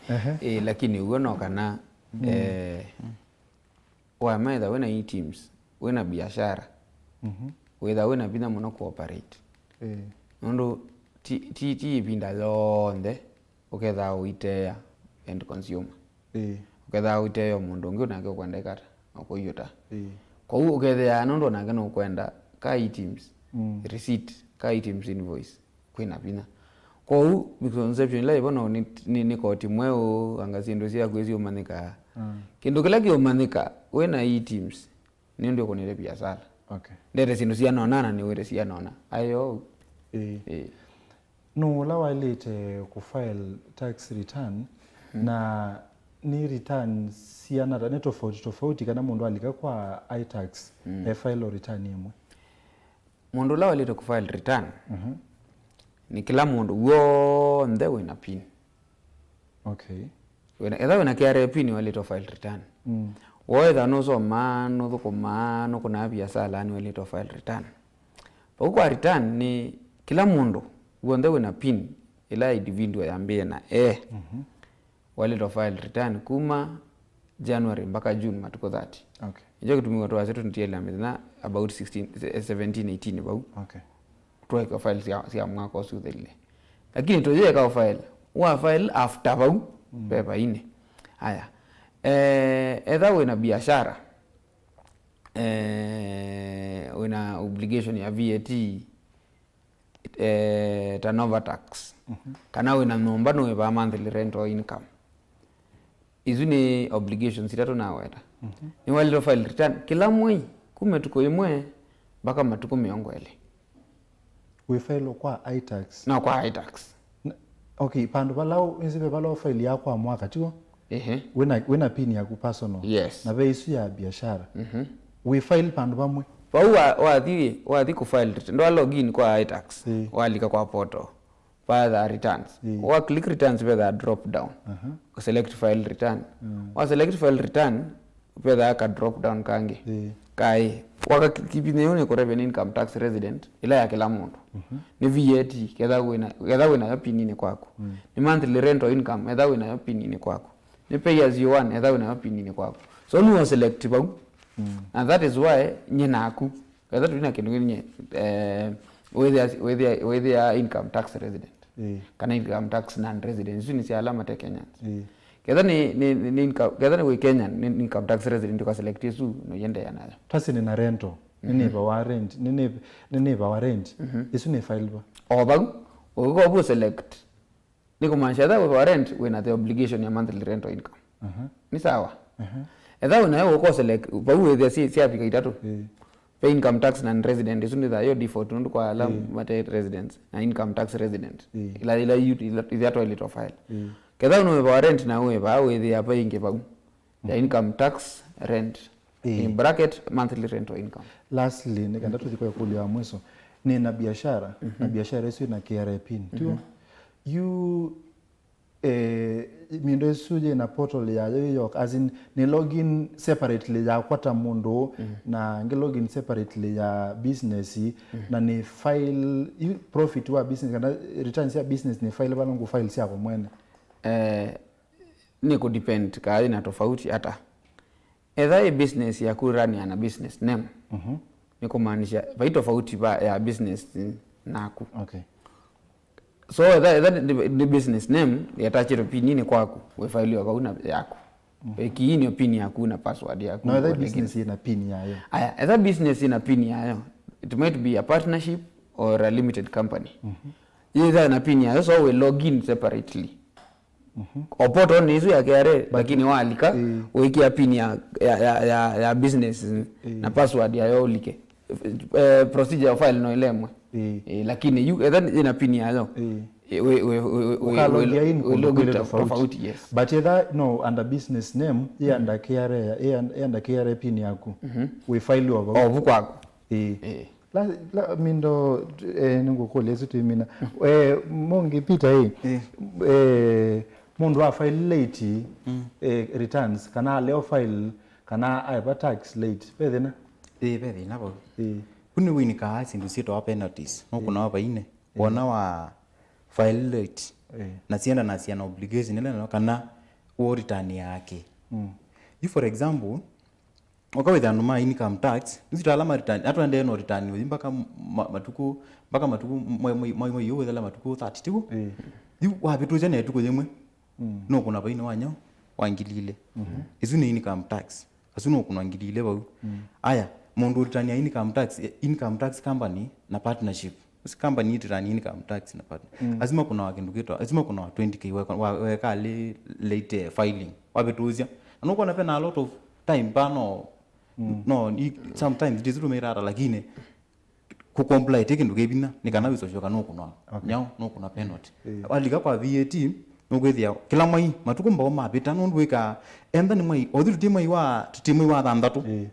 Ehe. Ĩĩ, lakini ũw'o no kana, mm, eh, wamaitha wĩna e-teams, wĩna biashara, mhm, wĩtha wĩna vinya mũno kũoperate. Ĩĩ. Nũndũ ti, ti, ti ĩvinda yonthe ũkethaa ũiteea end consumer. Ĩĩ. Ũkethaa ũiteea mũndũ ũngĩ, onake ũkwenda ĩkata, na kũiũta. Ĩĩ. Kwoou ũkethĩa nũndũ onake nũkwenda ka e-teams, mm, receipt, ka e-teams invoice, kwĩna vinya. Kwoou misconception ila ĩvo no nĩ, nĩ, nĩ koti mweũ, anga syĩndũ syaku syĩũmanyĩkaa. Mm. Kĩndũ kĩla kĩũmanyĩka wĩna e-teams, nĩ ũndũ ĩkũnĩte biasala. Okay. Ndete syĩndũ sianona na nĩwĩte sianona. Ayo. Ĩĩ. Ĩĩ. Nũũ ũla waĩlĩte kũfile tax return, mm, na nĩ return siana ata, nĩ tofauti tofauti kana mũndũ alika kwa iTax, mm, e file o return ĩmwe? Mũndũ ũla waĩlĩte kũfile return, mhm, nĩ kĩla mũndũ w'onthe wĩna pin. Okay. Wĩna, etha wĩna K R A pin waĩlĩte file return. Mm. Woo etha nũsomaa, nũthũkũmaa, nũkũnaa biasala, nĩwaĩlĩte file return. Vau kwa return nĩ kĩla mũndũ w'onthe wĩna pin ĩla individual yambĩĩe na A. Mhm. Waĩlĩte file return kuma January mpaka June, matukũ thirty. Okay. Nĩkyo kĩtumi watwasya tũtiele mĩthenya about sixteen, eh, seventeen, eighteen vau. Okay. Tweke file sya, sya mwaka ũsu ũthelile. Lakini tũyĩeka file, wa file after vau, mm, pepainĩ. Aya. Eh, etha wĩna biashara, eh, wĩna obligation ya V A T, eh, turnover tax. Mhm. Kana wĩna nyũmba nũĩvaa monthly rental income. Isu nĩ obligations itatũ naweta. Mhm. Nĩwaĩlĩte file return kĩla mwei, kuma ĩtukũ ĩmwe mpaka matukũ mĩongo ĩlĩ. Wĩ file kwa iTax? No, kwa iTax. Na, okay, pandũ vala ũ-, nĩsĩ ve vala ũ file ya kwa mwaka, tiw'o? Ehe. Wĩna, wĩna pin yaku personal. Yes. Na ve isu ya biashara. Mhm. Wĩ file pandũ vamwe? Vau wa-, wathi, wathi kũ file return. Ndwa login kwa iTax. Ĩĩ. Walika kwa portal. Vathaa returns. Ĩĩ. Wa click returns vethaa drop down. Aha. Select file return. Mm. Wa select file return, vethaa ka drop down kangĩ. Ĩĩ. Kaĩ. Waka ki-, kivinya yu nĩ kũrevya nĩ income tax resident, ĩla ya kĩla mũndũ. Mhm. Nĩ V A T, ketha wĩna, ketha wĩnayo pininĩ kwaku. Mm. Nĩ monthly rental income, etha wĩnayo pininĩ kwaku. Nĩ pay as you earn, etha wĩnayo pininĩ kwaku. So nĩ wa select vau. Mm. And that is why nyie naku. Ketha tũi na kĩndũ kĩnĩ, eh, wĩthĩa, wĩthĩa, wĩthĩa income tax resident. Ĩĩ. Kana income tax non-resident. Isu nĩ sya ala mate Kenyans. Ĩĩ. Ketha nĩ, nĩ, nĩ, nĩ income, ketha nĩ wĩ Kenyan, nĩ income tax resident, ũka select isu, no yendeea nayo. Tasi nĩ na rental. Mhm. Nĩ nĩvawa rent, nĩ nĩ, nĩ nĩvawa rent. Mhm. Isu nĩ file va? O vau, ũkĩka ũvu select. Nĩ kũmaanisha etha wĩ wa rent, wĩ na the obligation ya monthly rental income. Aha. Nĩ sawa? Aha. Etha wĩ nayo ũko select, vau wĩthĩa si, siavika itatũ. Ĩĩ. Ve income tax non-resident, isu nĩ thayo default nũndũ kwa ala, ĩĩ, mate residents, na income tax resident. Ĩĩ. Ila, ila yu-, ila, ila toilet file. Ĩĩ. Ketha wĩ na wĩ wa rent na wĩ vaa wĩthĩa ve ingĩ vau. Ya, mhm, income tax rent. Ĩĩ. In bracket, monthly rental income. Lastly, nĩ kenda tũthi kwa ĩkũlyo ya mwiso. Nĩ na biashara, na, mhm, biashara ĩsu ĩna K R A pin, tiw'o? Mhm. Yu, Eh, mĩndũ ĩsu yĩ na portal yayo yĩ yoka, as in, nĩ login separately yakwa ta mũndũ, na ngĩ login separately ya business, na nĩ file, yu profit wa business, kana returns ya business nĩ file vala ngũ file syakwa mwene. Eh, nĩ kũ depend kaa yĩ na tofauti ata. Etha ĩ business yaku rania na business name, nĩ kumaanisha vai tofauti va ya business naku. Okay. So etha, etha nĩ, nĩ business name yatachĩtwe pin-inĩ kwaku, wĩfailiwa vau na yaku. Ĩkiinĩ pin yaku na password yaku. No, etha business ĩna pin yayo. Aya, etha business ĩna pin yayo. It might be a partnership or a limited company. Yĩtha na pin yayo, so we log in separately. O portal nĩ ĩsu ya K R A, lakini walika, wĩkĩa pin ya, ya, ya, ya, ya business na password yayo ũlike. Eh, procedure ya file no ĩlemwe. Eh, lakini yu etha ĩna pin yayo. Eh, we, we, we, we, we, Ũkalogia in we kũndũ log kwĩlĩ in tofauti. Tofauti, yes. But etha no under business name, ĩ under K R A, ĩ under K R A pin yaku. Wĩ file over. Ovu kwaku. Eh. Eh. La, la, mindo, eh, nĩngũkũlya ĩsu twĩmina. Eh, mũngĩ Peter, eh, eh, mũndũ wa file late, eh, returns, kana aleo file, kana aeva tax late, ve thĩna? Ĩĩ, ve thĩna vau. Ĩĩ. Ku nĩ wĩnĩkaa syĩndũ syĩtawa penalties. Nũkũnawa vaine. Wona wa file late. Ĩĩ. Na sienda na siana obligation ĩla nayo kana wo return yake. Mm. You for example, ũkawĩthĩa andũ ma income tax, nĩsitala ma return, atwaendee no return ũthi mpaka ma, matukũ, mpaka matukũ, mwai, mwai, mwai, mwai ũyũ wĩthela matukũ thirty, tiw'o? Ĩĩ. Yu wavĩtũsya na ĩtukũ yĩmwe, nũkũna vaine wa nyau wa ngili ilĩ. Ĩsu nĩ income tax. Asu nũkũna ngili ilĩ vau. Aya, mũndũ ũritania income tax, eh, income tax company na partnership. Ũsi company ĩtitania income tax na partner. Asu makũnawa kĩndũ kĩtwa, asu makũnawa twenty K weka, wa, weka late, eh, filing. Wavĩtũsya. Na nũkwona vena a lot of time pa no, no, i, sometimes ndĩsitũmĩĩra ata, lakini kũcomply ti kĩndũ kĩ vinya, nĩ kana wĩsosyoka nũkũnwa nyau, nũkũnwa penalty. Walika kwa V A T, nũkwĩthĩa kĩla mwai, matukũ mbao mavĩta, nũndũ wĩkaa, enda nĩ mwai, othi tũti mwai wa, tũti mwai wa thanthatũ.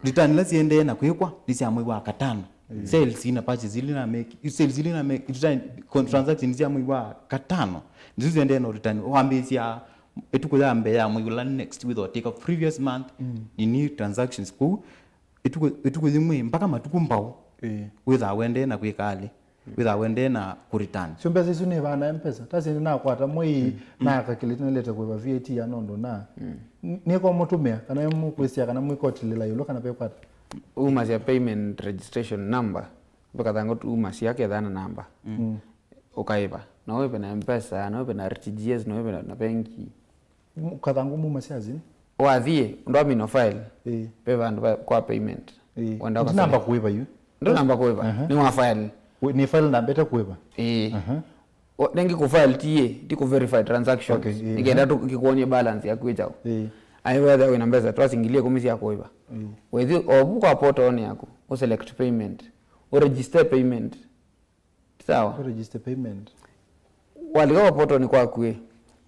Return ila siendee na kwĩkwa nĩ sya mwai wa katano. Sales ina purchase ili na make, sales ili na make, return con-, transactions sya mwai wa katano. Nĩsu siendee na return. Wambĩĩsya ĩtukũ ya mbee ya mwai ũla next, wĩthwa take a previous month, nini transactions kũu. Ĩtukũ, ĩtukũ yĩmwe mpaka matukũ mbao, wĩthaa wendee na kwĩka alĩ, wĩthaa wendee na kũritani. Syo mbesa isu nĩvaa na M-Pesa? Tasi nĩnakwata mwei, na calculate nĩlete kũĩva V A T ya nũndũ na, n-, nĩkũmũtũmĩa, kana mũkwĩsĩa, kana mwĩkotilĩla ĩũlũ, kana vekwata? Umasya payment registration number, ve kathango tu umasya kethana namba. Ũkaĩva. No wĩve na M-Pesa, no wĩve na R T G S, no wĩve na, na bengi. Kathangu muma syazini. Wathiĩ, ndwamina file. Ĩĩ. Ve vandũ va, kwa payment. Ĩĩ. Wenda namba kũĩva yu. Ndũnamba kũĩva. Nĩ wa file. Wĩ, nĩ file nambĩte kũĩva. Ĩĩ. O, nengi kũ file tiĩ, ti kũ verify transactions. Okay, ĩĩ. Nĩkenda tu kĩkuonie balance yaku ĩkyaũ. Ĩĩ. Ai wetha wĩna mbesa twasingilie kũmi sya kũĩva. Ĩĩ. Wĩthi ovu kwa portal yaku, ũ select payment, ũ register payment. Sawa. Register payment. Walika kwa portal nĩ kwaku ĩ,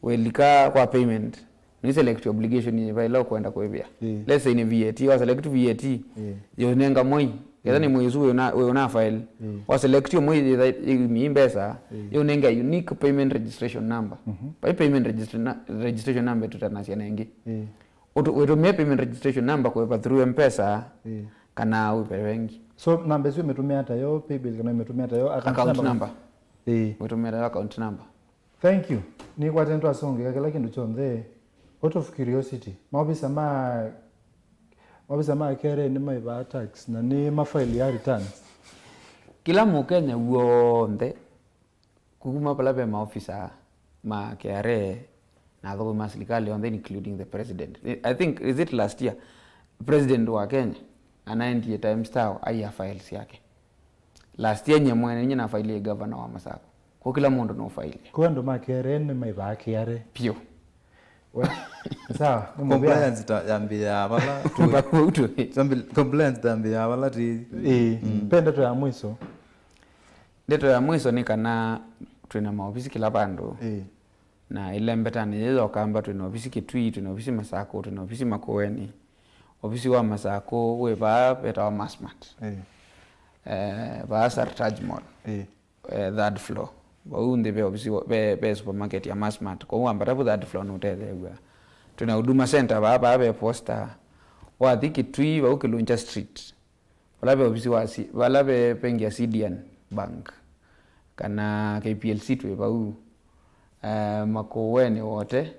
wĩlika kwa payment, nĩ select obligation yĩ vaila ũkwenda kũĩvĩa. Ĩĩ. Let's say nĩ V A T, wa select V A T, ĩĩ, yũnenga mwei. Ketha nĩ mwei ũsu wĩ na, wĩ na file. Ĩĩ. Wa select yo mwei yĩtha ĩmii mbesa, ĩĩ, yũnenga unique payment registration number. Vai payment registra-, na, registration number ĩtũtanasya nengĩ. Ĩĩ. Ũtũ-, wĩtũmĩe payment registration number kũĩva through M-Pesa, ĩĩ, kana wĩve vengi. So namba ĩsu ĩmĩtũmĩa ta yo paybill kana ĩmĩtũmĩa ta yo account number? Account number. Ĩĩ. Wĩtũmĩa ta yo account number. Thank you. Nĩkwatene twasongeka kĩla kĩndũ kyonthe. Out of curiosity, maovisa ma, maovisa ma K R A nĩmaĩvaa tax na nĩ ma file ya returns? Kĩla Mũkenya w'onthe, kuma vala ve maofisa ma K R A na athũkũmi ma silikalĩ onthe, including the president. I think, is it last year, president wa Kenya anaendie Times Tower aia files yake. Last year nye mwene nye na file governor wa Masako. Kwa kila mũndũ no file. Kwa andũ ma K R A nĩ maĩvaa K R A. Pio. We, sawa, nĩ mũvea. Compliance ta yambĩaa vala tu. Mpaka ũtũ. Sambi-, compliance ta yambĩaa vala tu. Ĩĩ, mm, pe ndeto ya mwiso. Ndeto ya mwiso nĩ kana twĩna maovisi kĩla vandũ. Ĩĩ. Na ĩlembetanĩ yĩĩ ya Ũkamba, twĩna ovisi Kitui, twĩna ovisi Masakũ, twĩna ovisi Makueni. Ovisi wa Masakũ wĩ vaa vetawa Massmart. Ĩĩ. Eh, vaa Sartaj Mall. Ĩĩ. Eh, third floor. Vau nthĩ ve ovisi wa- ve, ve supermarket ya Massmart. Kwoou wambata vu third floor nũtetheew'a. Twĩ na Huduma Center vaa, vaa ve posta. Wathi Kitui vau Kilunja Street. Vala ve ovisi wa C- vala ve bengi ya C D N Bank kana K P L C twĩ vau. Eh, Makueni wote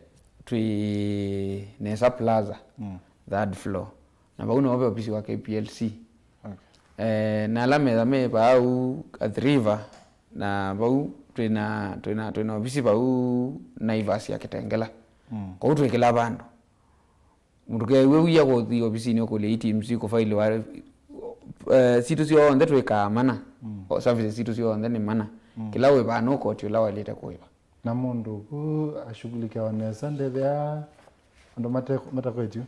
twĩ Nesa Plaza, mm, third floor. Na vau nĩvo ve ovisi wa K P L C. Okay. Eh, na ala metha me vau Athi River, na vau twĩna, twĩna, twĩna ovisi vau Naivas ya Kitengela. Mm. Kwoou twĩ kĩla vandũ. Mũndũ kew'e wia kũthi ovisinĩ ũkũlya iteams ikũfailiwa, eh, sitũ syonthe twĩkaa mana. Mm. O services sitũ syonthe nĩ mana. Mm. Kĩla wĩvaa nũkoti ũla waĩlĩte kũĩva. Na mũndũ ku ashughulikiawa nesa, ndethĩa andũ mate- matakwetio?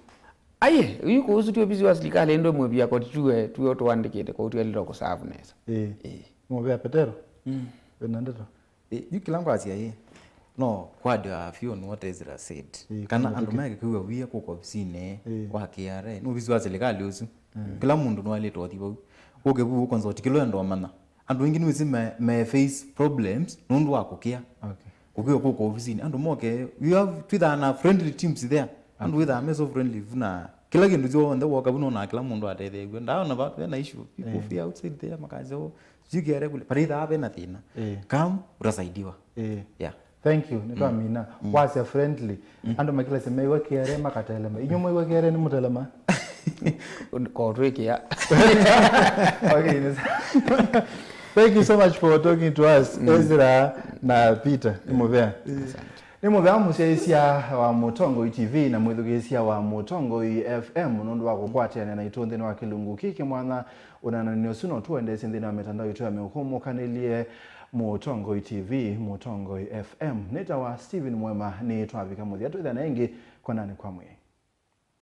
Aye, yu kũhusu ti ovisi wa silikalĩ, ĩndĩ mwĩvia koti tuwe, tuwe tũandĩkĩte, kwoou tũelĩte kũserve nesa. Ĩĩ. Ĩĩ. Mũvea Petero? Mm. Wĩna ndeto? Ĩ, yu kĩla ngwasya ĩ, no kwadĩa vyũ nĩ what Ezra said. Ĩĩ, kana andũ mekĩkĩwa wia kũka ovisinĩ, ĩĩ, wa K R A, nĩ ovisi wa silikalĩ ũsu. Mm. Kĩla mũndũ nĩwaĩlĩte ũthi vau. Ũke vu ũconsult kĩla ũenda ũmanya. Andũ aingĩ nĩwĩsĩ me, me face problems nũndũ wa kũkĩa. Okay. Kũkĩa kũka ovisinĩ. Andũ moke, we have, twĩthaa na friendly teams there. Andũ wĩthaa me so friendly vu na kĩla kĩndũ kyonthe woka vu nona kĩla mũndũ atetheew'a. Ndaona va, vena issue. People, eh, fear outside there, makasya, "Oh, sijui K R A kule." But ithaa vena thĩna. Eh. Come, utasaidiwa. Eh. Yeah. Thank you, nĩtwamina. Mm. Wasya friendly. Mm. Andũ makĩlasya mew'a K R A makatelema. Inyuĩ mwew'a K R A nĩ mũtelema? Ko twĩkĩa. Okay, nĩ sa- Thank you so much for talking to us, mm, Ezra na Peter. Nĩ mũvea. Asante. Nĩ mũvea mũsyaĩĩsya wa Mũtongoi T V na mwĩthukĩĩsya wa Mũtongoi F M nũndũ wa kũkwatĩanĩa naitũ nthĩnĩ wa kĩlungu kĩĩ kĩ mwanya. Ũneenany'o ũsu no tũendeesye nthĩnĩ wa mĩtandao itũ ya mĩũkũmũkanĩlye Mũtongoi T V, Mũtongoi F M. Nĩtawa Stephen Mwema, nĩtwavika mũthya, twĩthĩane ĩngĩ konanĩ kwa mwĩĩ.